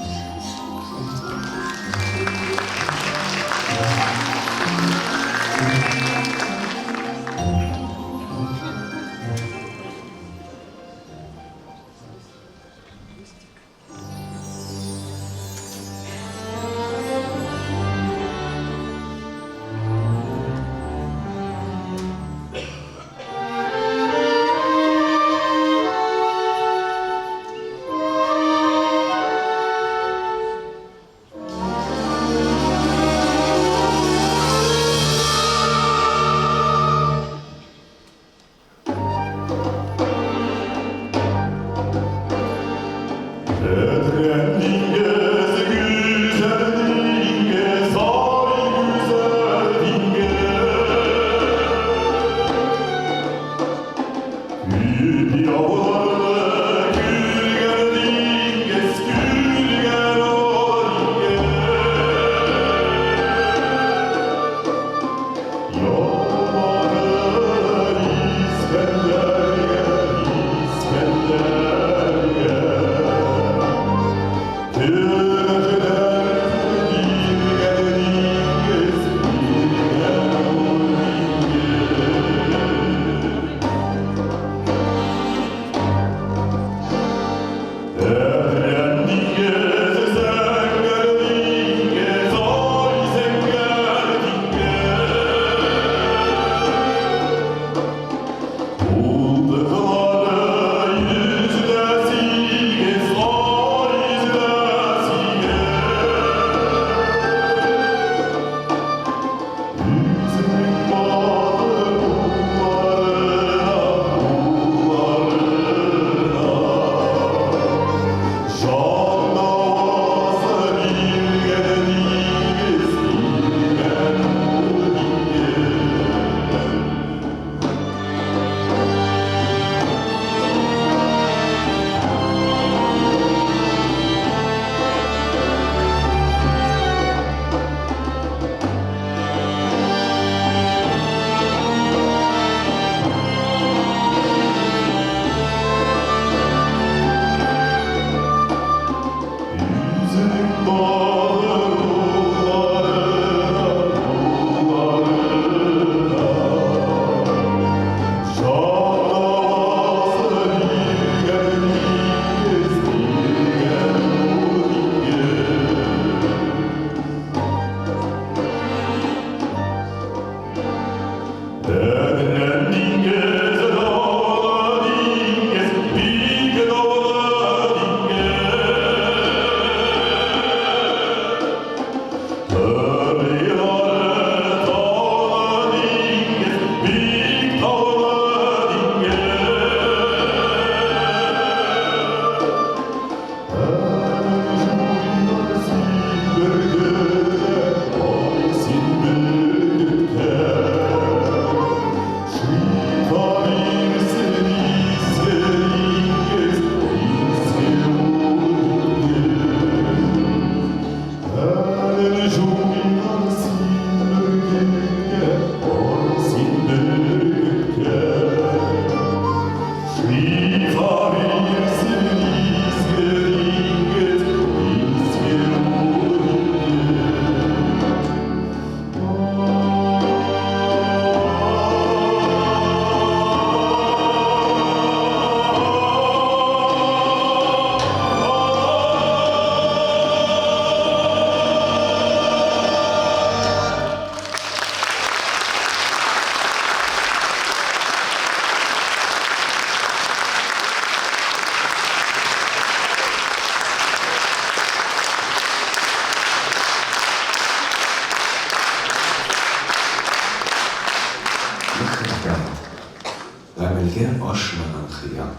Гамәлгә ашмаган хыял.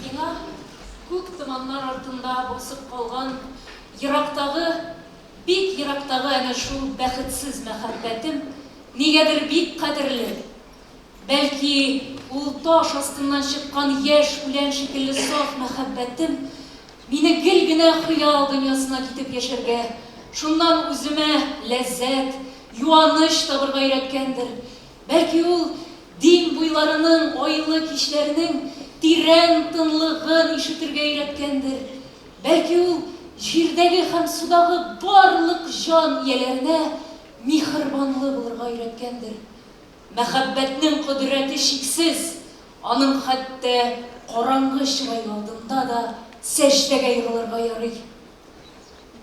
Миңа күк томаннар артында басып калган ерактагы, бик ерактагы әнә шул бәхетсез мәхәббәтем нигәдер бик кадерле. Бәлки, ул таш астыннан чыккан яшь үлән шикелле саф мәхәббәтем мине гел генә хыял дөньясына китеп яшәргә, шуннан үземә ләззәт, юаныч табырга өйрәткәндер. Бәлки, ул Дим буйларының айлы кичләренең тирән тынлыгын ишетергә өйрәткәндер. Бәлки, ул җирдәге һәм судагы барлык җан ияләренә миһербанлы булырга өйрәткәндер. Мәхәббәтнең кодрәте чиксез, аның хәтта караңгы чырае алдында да сәҗдәгә егылырга ярый.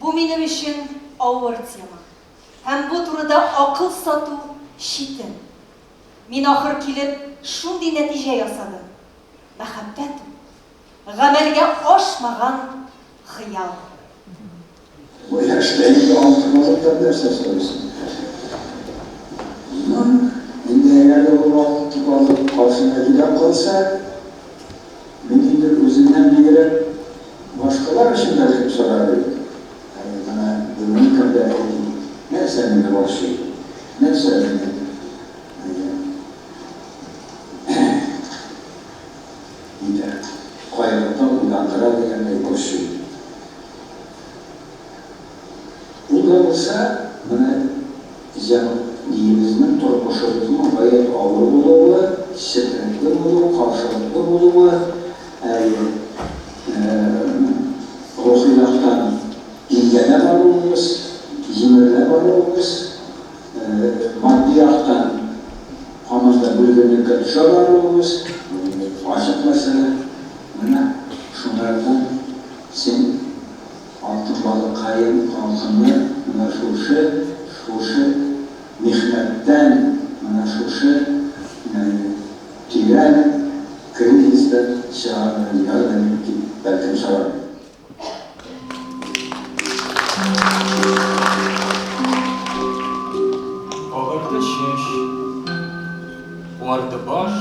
Бу минем өчен авыр тема. Һәм бу турыда акыл сату читен. Мин ахыр килеп шундый нәтиҗә ясадым, мәхәббәт ул, гамәлгә ашмаган хыял. Бу яшьтә инде алтын балыктан нәрсә сорыйсың? Ну, инде әгәр дә ул алтын балык каршыңа килә калса, мин инде үземнән бигрәк башкалар өчен бәлкем сорар идем. Әйе, менә бүгенге көндә әйтим, нәрсә мине борчый, нәрсә мине, әйе, нитә, кайгырта, уйландыра дигәндәй борчый. Ул да булса, менә җәмгыятебезнең, тормышыбызның гаять авыр булуы, четерекле булуы, каршылыклы булуы, әйе, рухи яктан имгәнә баруыбыз, җимерелә баруыбыз, матди яктан һаман да бөлгенлеккә төшә баруыбыз, бу инде ачык мәсьәлә. Менә шуңардан син алтын балыккаем халкыңны менә шушы, шушы михнәттән, менә шушы тирән кризистан чыгарырга ярдәм ит дип бәлкем сорар идем. Агарды чәч, куарды баш.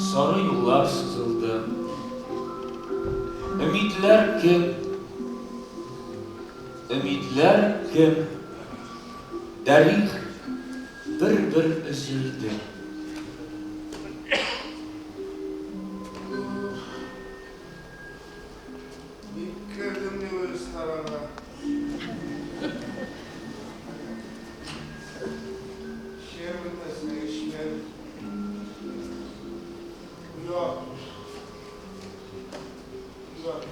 Сары юллар сызылды. Өмидләр кем? Өмидләр кем? Дәрих бер-бер өзелде. Ник кердем мин бу ресторанга? Эчәм бетмәсенә эчмәдем. Оят. Оят.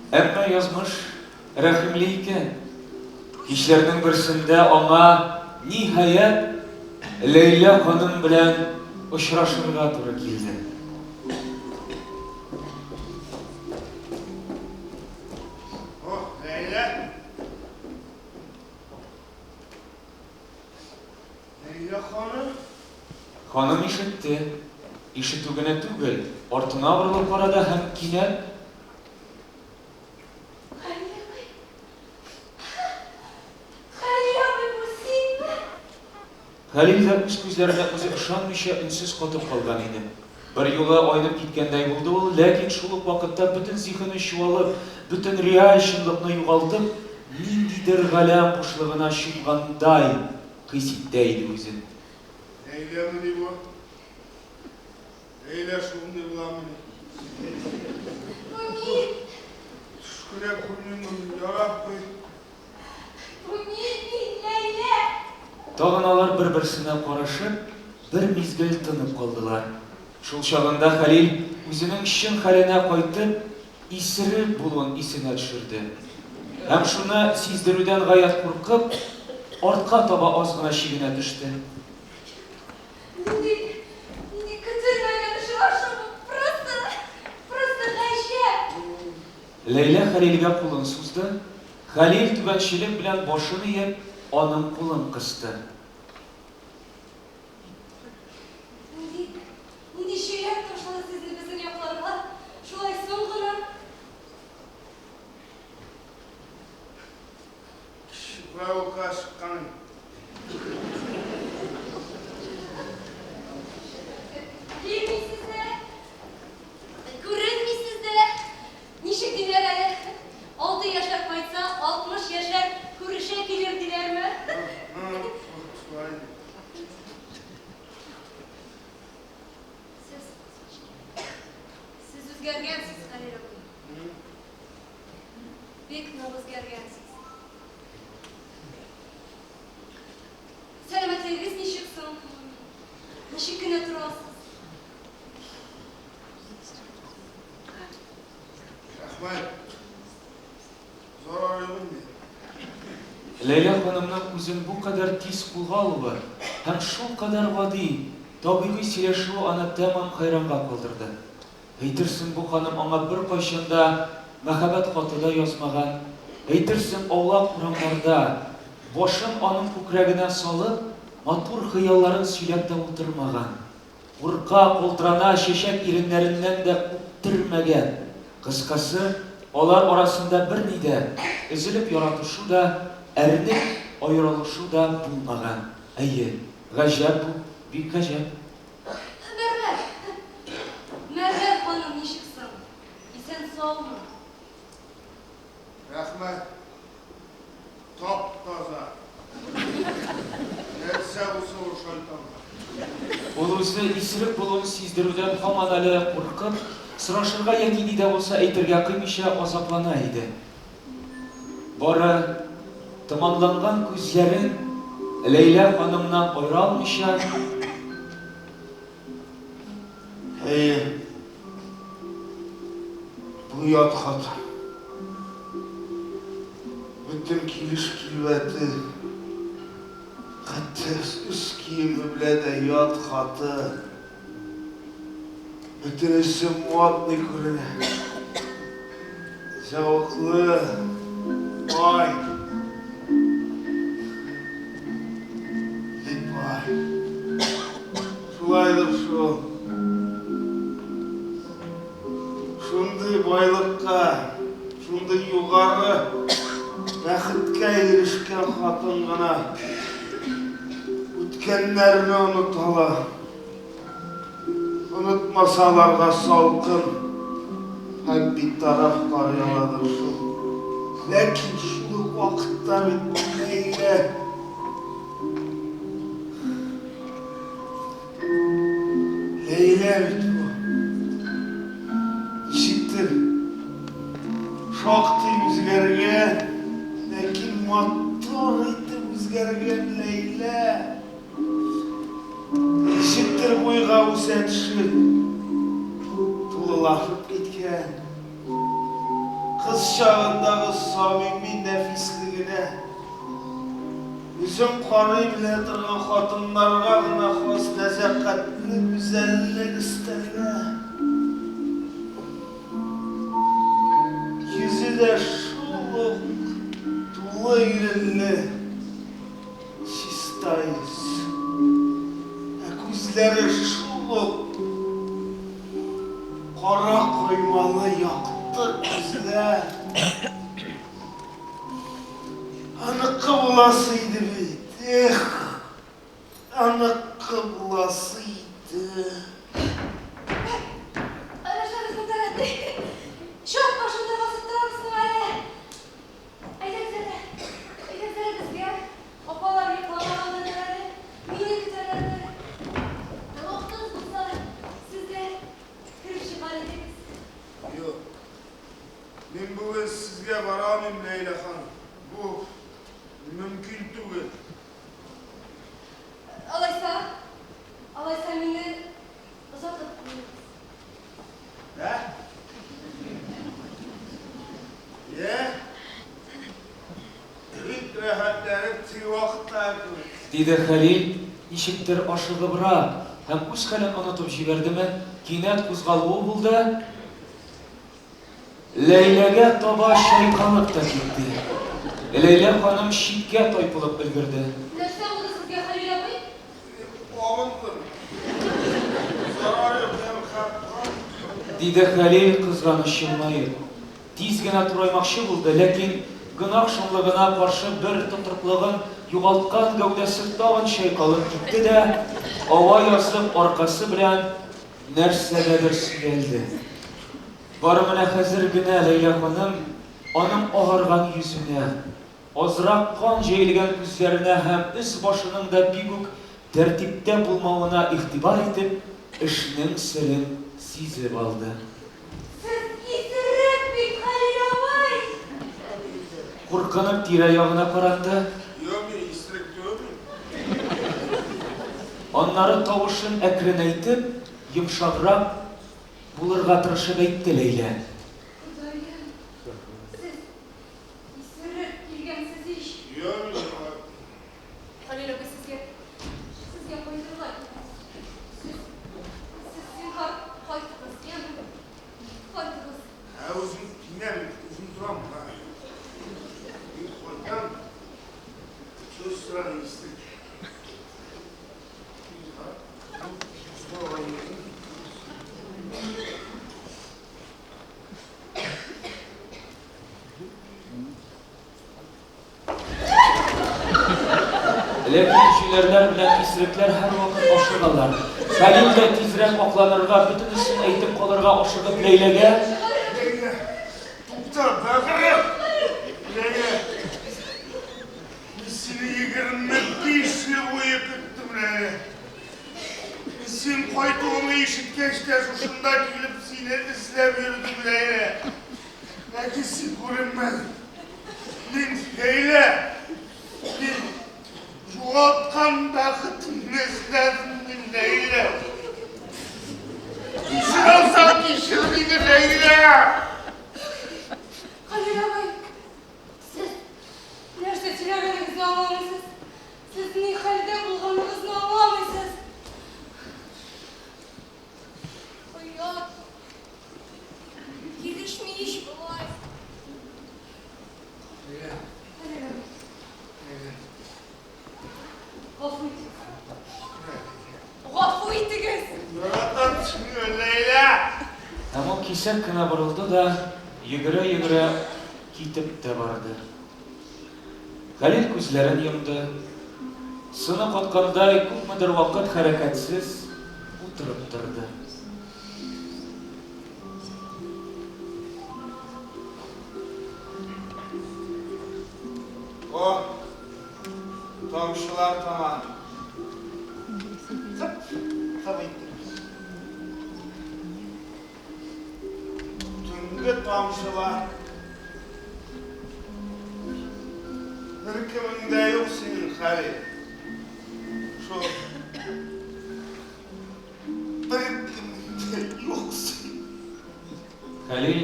Әмма язмыш рәхимле икән. Кичләрнең берсендә аңа, ниһаять, Ләйлә ханым белән очрашырга туры килде. О, Ләйлә! Ләйлә ханым? Ханым ишетте. Ишетү генә түгел, артына борылып карады һәм кинәт. Хәлил абый! Хәлил абый, бу синме? Хәлил дә үз күзләренә үзе ышанмыйча өнсез катып калган иде. Берьюлы айнып киткәндәй булды ул, ләкин шул ук вакытта бөтен зиһене чуалып, бөтен реаль чынлыкны югалтып, ниндидер галәм бушлыгына чумгандай хис итә иде үзен. Ләйләмени бу? Ләйлә шундый буламыни? Бу мин! Төш кенә күрмимме, Ярабби? Бу мин, мин, Ләйлә! Тагын алар бер-берсенә карашып, бер мизгел тынып калдылар. Шул чагында Хәлил үзенең чын хәленә кайтып, исерек булуын исенә төшерде. Һәм шуны сиздерүдән гаять куркып, артка таба аз гына чигенә төште. Нинди, нинди көтелмәгән очрашу бу! Просто, просто гаҗәп! Ләйлә Хәлилгә кулын сузды. Хәлил, түбәнчелек белән башын иеп, аның кулын кысты. Нинди, нинди чөйләр ташлады сезне безнең якларга, шулай соң гына? Үзгәргәнсез, Хәлил абый. Бик нык үзгәргәнсез. Сәламәтлегегез ничек соң? Ничек кенә торасыз? Рәхмәт. Зарар юк инде. Ләйлә ханымның үзен бу кадәр тиз кулга алуы һәм шулкадәр гади, табигый сөйләшүе аны тәмам хәйранга калдырды. Әйтерсең, бу ханым аңа беркайчан да мәхәббәт хаты да язмаган, әйтерсең, аулак урамнарда, башын аның күкрәгенә салып, матур хыялларын сөйләп тә утырмаган. Курка, калтырана, чәчәк иреннәреннән дә үптермәгән. Кыскасы, алар арасында берни дә, өзелеп яратышу да, әрнеп аерылышу да булмаган. Әйе, гаҗәп бу, бик гаҗәп. Мәрвәр! Мәрвәр ханым ничек соң? Исән-саумы? Рәхмәт. Тап-таза. Нәрсә булса ул шайтанга. Ул үзе исерек булуын сиздерүдән һаман әле куркып, сорашырга яки ни дә булса әйтергә кыймыйча азаплана иде. Бары томанланган күзләрен Ләйлә ханымнан аера алмыйча. Әйе. Бу ят хатын. Бөтен килеш-килбәте, хәтта өс киеме белән дә ят хатын. Бөтенесе модный күренә. Зәвыклы, бай. Бик бай. Шулайдыр шул. Шундый байлыкка, шундый югары бәхеткә ирешкән хатын гына үткәннәрне оныта ала. Онытмаса аларга салкын һәм битараф карый аладыр шул. Ләкин шул ук вакытта бит Ләйлә Ләйлә бит бу. Ничектер шактый үзгәргән, ләкин матур итеп үзгәргән Ләйлә. Ничектер буйга үсә төшеп, тулылашып киткән. Кыз чагындагы самими нәфислегенә, үзен карый белә торган хатыннарга гына хас нәзакәтле гүзәллек өстәлгән. Йөзе дә шул ук тулы иренле. Чиста йөз. Ә күзләре шул ук кара коймалы якты күзләр. Аныкы буласы иде бит. Эх, аныкы буласы иде. Рәшәгез мөтәрәдди. Чат башында басып торабыз әле. Әйдәгез әле, әйдәгез әле безгә. Апалар йокламаганнардыр әле, мине көтәләрдер. Ә вакытыгыз булса, сез дә кереп чыгар идегез. Юк. Мин бүген сезгә бара алмыйм, Ләйлә ханым. Бу мөмкин түгел. Алайса, алайса мине озатып куегыз. Ә? Йә? Бик рәхәтләнеп теге вакыттагы кебек. Диде Хәлил, ничектер ашыгыбрак һәм үз хәлен онытып җибәрдеме, кинәт кузгалуы булды, Ләйләгә таба чайкалып та китте. Ләйлә ханым читкә тайпылып өлгерде. Нәрсә булды сезгә, Хәлил абый? Абындым. Зарар юк, һәм. Диде Хәлил, кызганыч елмаеп. Тиз генә тураймакчы булды, ләкин гөнаһ шомлыгына каршы бер тотрыклыгын югалткан гәүдәсе тагын чайкалып китте дә, ава язып, аркасы белән нәрсәгәдер сөялде. Бары менә хәзер генә Ләйлә ханым аның агарган йөзенә, азрак кан җәелгән күзләренә һәм өс-башының да бик үк тәртиптә булмавына игътибар итеп, эшнең серен сизеп алды. Сез исерек бит, Хәлил абый! Куркынып тирә-ягына каранды. Юк, мин исерек түгел мин. Аннары тавышын әкренәйтеп, йомшаграк булырга тырышып әйтте Ләйлә. Ходаем, сез исерек килгәнсез ич! Юк, мин алай. Хәлил абый, сезгә, сезгә кайтырга кирәк. Сез, сез зинһар кайтыгыз, яме? Кайтыгыз. Ә үзем киләм, үзем торам. Мин кайтам. Сүз сорады исерек. Ләкин җүләрләр белән исерекләр һәрвакыт ашыгалар. Хәлил дә тизрәк акланырга, бөтенесен әйтеп калырга ашыгып Ләйләгә. Ләйлә, тукта, бәгырем! Ләйлә, мин сине 25 ел буе көттем, Ләйлә. Мин син кайтуыңны ишеткәч тә шушында килеп сине эзләп йөрдем, Ләйлә. Ләкин син күренмәдең. Мин, Ләйлә, мин югалткан бәхетемне эзләдем, мин, Ләйлә. Кичер алсаң, кичер мине, Ләйлә! Хәлил абый, сез нәрсә сөйләгәнегезне аңламыйсыз. Сез ни хәлдә булганыгызны аңламыйсыз. Оят. Килешми ич болай. Ләйлә. Хәлил абый. Ләйлә. Гафу итегез. Гафу итегез! Яратам сине, Ләйлә! Һәм ул кисәк кенә борылды да, йөгерә-йөгерә китеп тә барды. Хәлил күзләрен йомды. Сыны каткандай, күпмедер вакыт хәрәкәтсез утырып торды. О, тамчылар тама. Тып, тып итеп. Төнге тамчылар. Беркемең дә юк синең, Хәлил. Шул. Беркемең дә юк синең. Хәлил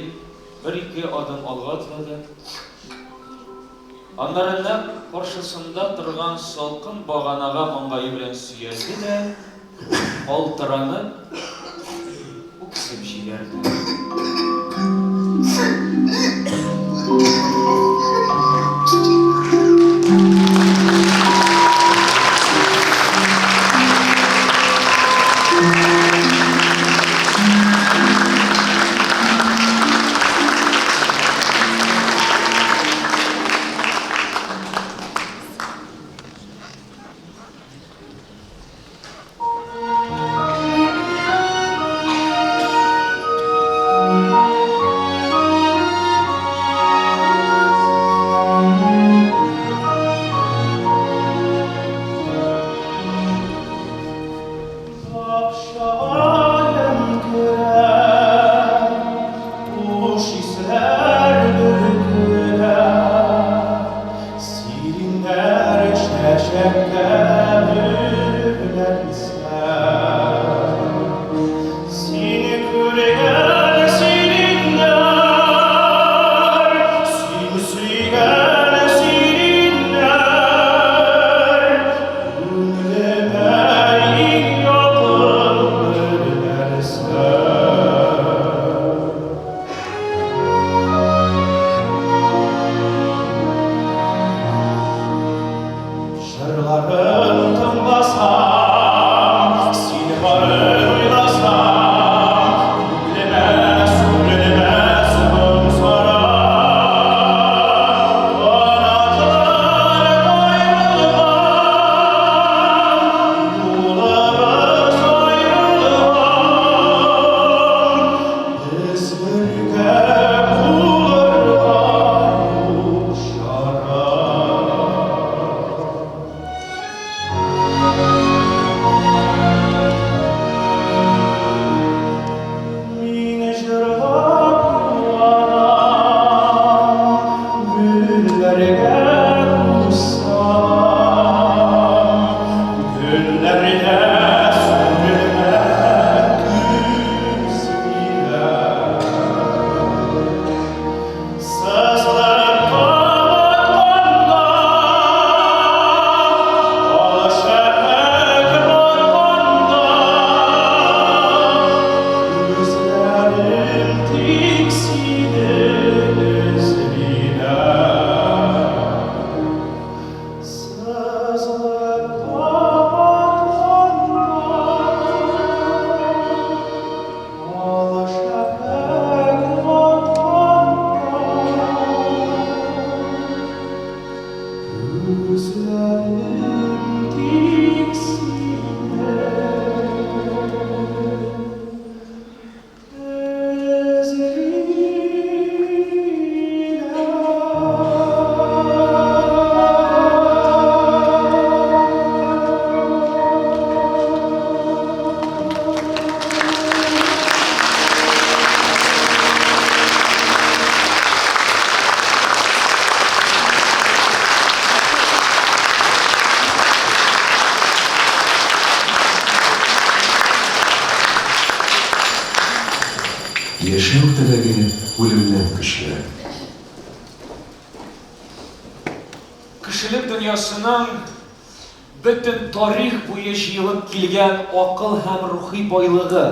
бер-ике адым алга атлады. Аннары нәкъ каршысында торган салкын баганага маңгае белән сөялде дә, калтыранып, үксеп җибәрде. Яшәү теләге үлемнән көчлерәк. Кешелек дөньясының бөтен тарих буе җыелып килгән акыл һәм рухи байлыгы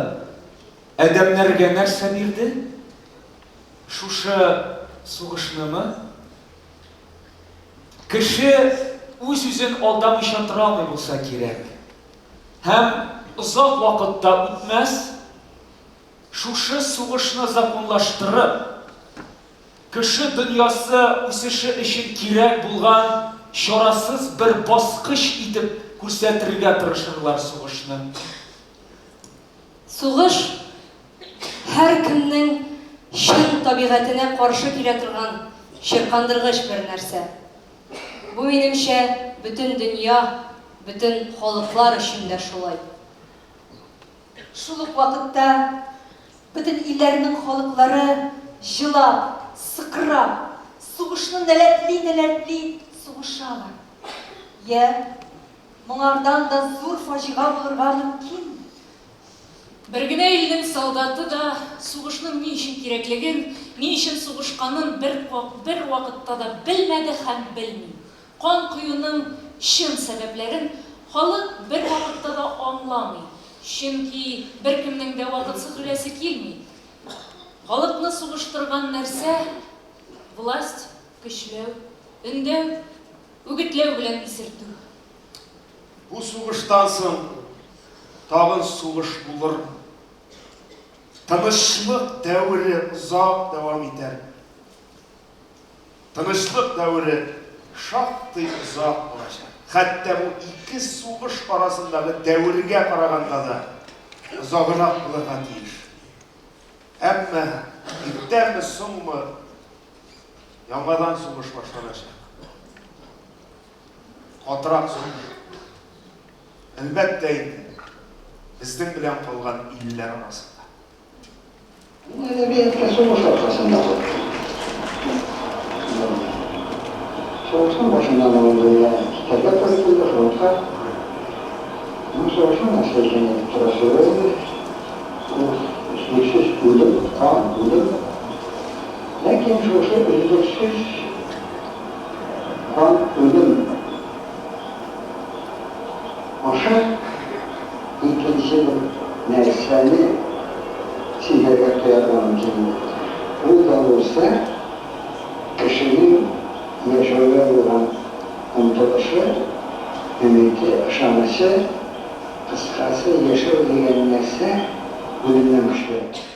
адәмнәргә нәрсә бирде? Шушы сугышнымы? Кеше үз-үзен алдамыйча тора алмый булса кирәк. Һәм озак вакыт та үтмәс, шушы сугышны законлаштырып, кеше дөньясы үсеше өчен кирәк булган чарасыз бер баскыч итеп күрсәтергә тырышырлар сугышны. Сугыш, һәркемнең чын табигатенә каршы килә торган чиркандыргыч бер нәрсә. Бу, минемчә, бөтен дөнья, бөтен халыклар өчен дә шулай. Шул ук вакытта бөтен илләрнең халыклары җылап, сыкрап, сугышны нәләтли-нәләтли сугышалар. Йә, моңардан да зур фаҗига булырга мөмкинме? Бер генә илнең солдаты да сугышның ни өчен кирәклеген, ни өчен сугышканын бер бер вакытта да белмәде һәм белми. Кан коюның чын сәбәпләрен халык бер вакытта да аңламый, чөнки беркемнең дә вакытсыз үләсе килми. Халыкны сугыштырган нәрсә, власть, көчләү, өндәү, үгетләү белән исертү. Бу сугыштан соң тагын сугыш булырмы? Тынычлык дәвере озак дәвам итәрме? Тынычлык дәвере шактый озак булачак. Хәтта бу ике сугыш арасындагы дәвергә караганда да озаграк булырга тиеш. Әмма иртәме-соңмы яңадан сугыш башланачак. Катырак сугыш. Әлбәттә инде, безнең белән калган илләр арасында. Ул әдәбиятка сугыш аркасында кайтты. Сугышның башыннан ул инде китәргә туры килде фронтка. Ну, сугышның нәрсә икәнен әйтеп торасы юк инде. Ул өзлексез үлем, кан, үлем. Ләкин шушы өзлексез кан, үлем аша икенче бер нәрсәне сизәргә, тоярга мөмкин иде. Ул да булса, кешенең яшәүгә булган омтылышы, өмете, ышанычы, кыскасы, яшәү дигән нәрсә үлемнән көчлерәк.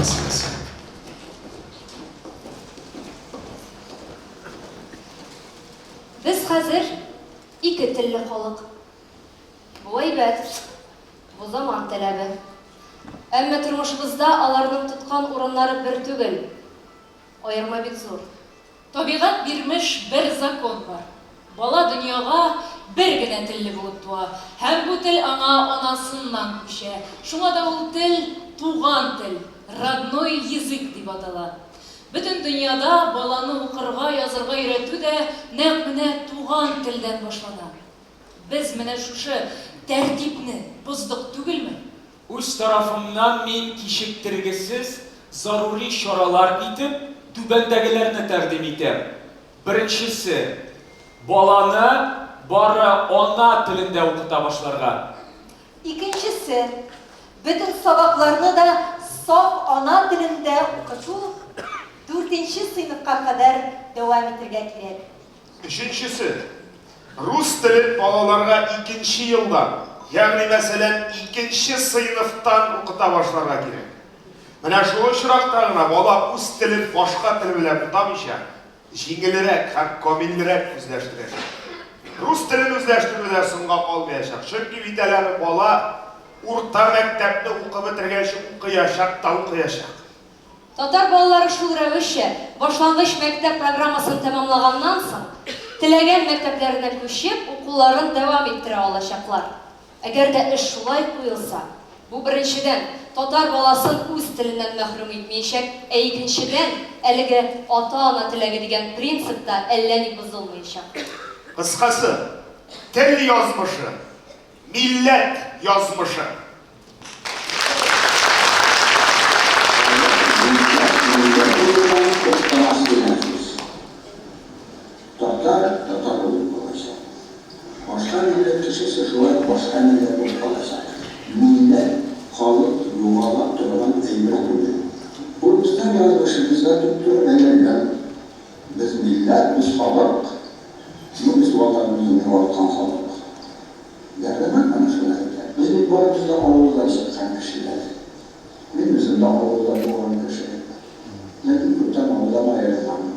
мәсьәләсе. Без хәзер ике телле халык. Бу әйбәт. Бу заман таләбе. Әмма тормышыбызда аларның тоткан урыннары бер түгел. Аерма бик зур. Табигать бирмеш бер закон бар. Бала дөньяга бер генә телле булып туа, һәм бу тел аңа анасыннан күчә. Шуңа да ул тел туган тел, родной язык дип атала. Бөтен дөньяда баланы укырга, язырга өйрәтү дә нәкъ менә туган телдән башлана. Без менә шушы тәртипне боздык түгелме? Үз тарафымнан мин кичектергесез зарури чаралар итеп түбәндәгеләрне тәкъдим итәм. Беренчесе, баланы бары ана телендә укыта башларга. Икенчесе, бөтен сабакларны да саф ана телендә укыту дүртенче сыйныфка кадәр дәвам итергә кирәк. Өченчесе, рус телен балаларга икенче елдан, ягъни мәсәлән, икенче сыйныфтан укыта башларга кирәк. Менә шул очракта гына бала үз телен башка тел белән бутамыйча, җиңелрәк һәм камилрәк үзләштерәчәк. Рус телен үзләштерүдә соңга калмаячак, чөнки бит әле аны бала урта мәктәпне укып бетергәнче укыячак та укыячак. Татар балалары шул рәвешчә, башлангыч мәктәп программасын тәмамлаганнан соң, теләгән мәктәпләренә күчеп, укуларын дәвам иттерә алачаклар. Әгәр дә эш шулай куелса, бу, беренчедән, татар баласын үз теленнән мәхрүм итмиячәк, ә икенчедән, әлеге ата-ана теләге дигән принцип та әллә ни бозылмыячак. Кыскасы, тел язмышы, милләт язмышы. Милләт булудан туктамас дигән сүз. Татар татар булып калачак. Башка милләт кешесе шулай ук башка милләт булып калачак. Милләт, халык югала торган әйбер түгел. Ул безнең язмышыбызга туп-туры бәйләнгән. Без милләт, без халык. Ну, без Ватаныбызны югалткан халык. Дәрдемәнд моны шулай әйтә. Без бит барыбыз да авылдан чыккан кешеләр. Мин үзем дә авылда туган кеше. Ләкин күптән авылдан аерылганмын.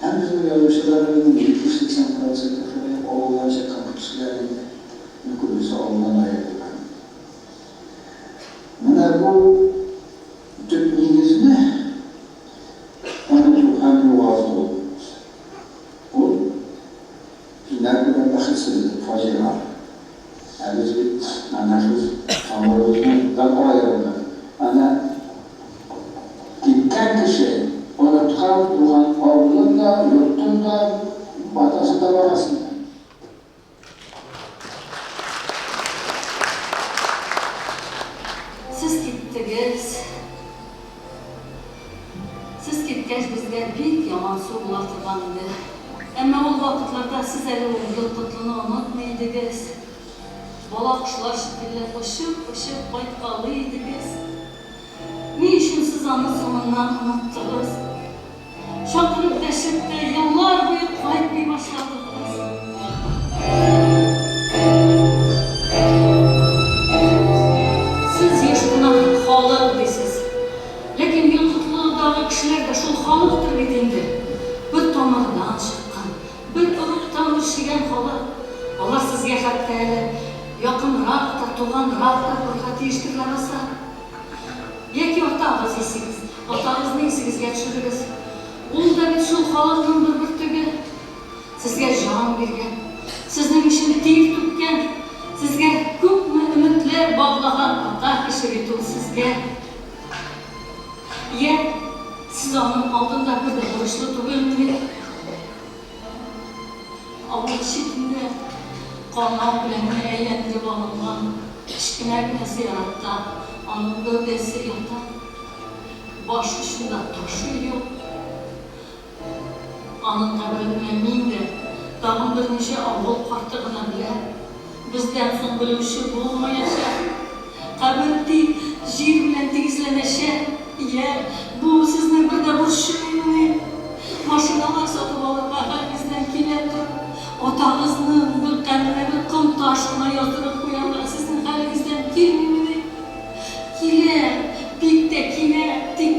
Һәм безнең язучыларыбызның 70-80 проценты шулай ук авылдан чыккан кешеләр инде. Ну, күбесе авылдан аерылган. Менә бу төп нигезне оныту һәм югалту, ул Үзенә күрә бәхетсезлек, фаҗига. Ә без бит әнә шул тамырыбыздан аерылдык. Әнә киткән кеше оныткан туган авылын да, йортын да, атасын да, бабасын да. Сез киттегез. Сез киткәч, безгә бик ямансу була торган иде. Әмма ул вакытларда сез әле ул Елкотлыны онытмый идегез. Бала кошлар шикелле очып-очып кайткалый идегез. Ни өчен сез аны соңыннан оныттыгыз? Чакырып дәшеп тә еллар буе кайтмый башладыгыз. Сез еш кына халык дисез. Ләкин Йолкытлыдагы кешеләр дә шул халыктыр бит инде. Бер тамырдан чыккан, бер оругтан үрчегән халык. Алар сезгә хәтта әле якынрак та, туганрак та булырга тиештер ләбаса. Яки атагыз исегез, атагызны исегезгә төшерегез. Ул да бит шул халыкның бер бөртеге. Сезгә җан биргән, сезнең өчен тир түккән, сезгә күпме өметләр баглаган ата кеше бит ул сезгә. Йә, сез аның алдында бер дә бурычлы түгелмени? Авыл читендә канау белән генә әйләндереп алынган кечкенә генә зиратта аның гәүдәсе ята. Баш очында ташы юк. Аның каберен менә мин дә, тагын берничә авыл карты гына белә. Бездән соң белүче булмаячак. Кабер тик җир белән тигезләнәчәк. Йә, бу сезне бер дә борчымыймыни? Машиналар сатып алырга хәлегездән килә торып, атагызның бер каберенә бер ком-таш кына яздырып куярга сезнең хәлегездән килмимени? Килә, бик тә килә, тик.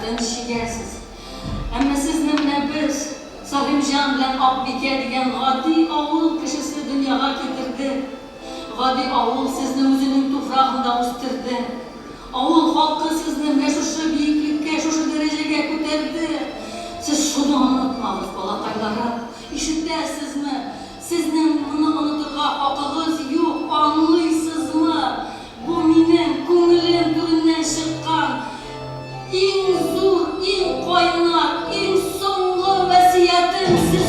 мәшәкатен чигәсез. Әмма сезне менә без, Сәгыймҗан белән Акбикә дигән гади авыл кешесе дөньяга китерде. Гади авыл сезне үзенең туфрагында үстерде. Авыл халкы сезне менә шушы биеклеккә, шушы дәрәҗәгә күтәрде. Сез шуны онытмагыз, балакайларым. Ишетәсезме? Сезнең моны онытырга хакыгыз юк, аңлыйсызмы? Бу минем күңелем түреннән чыккан иң зур, иң кайнар, иң соңгы васыятем сезгә.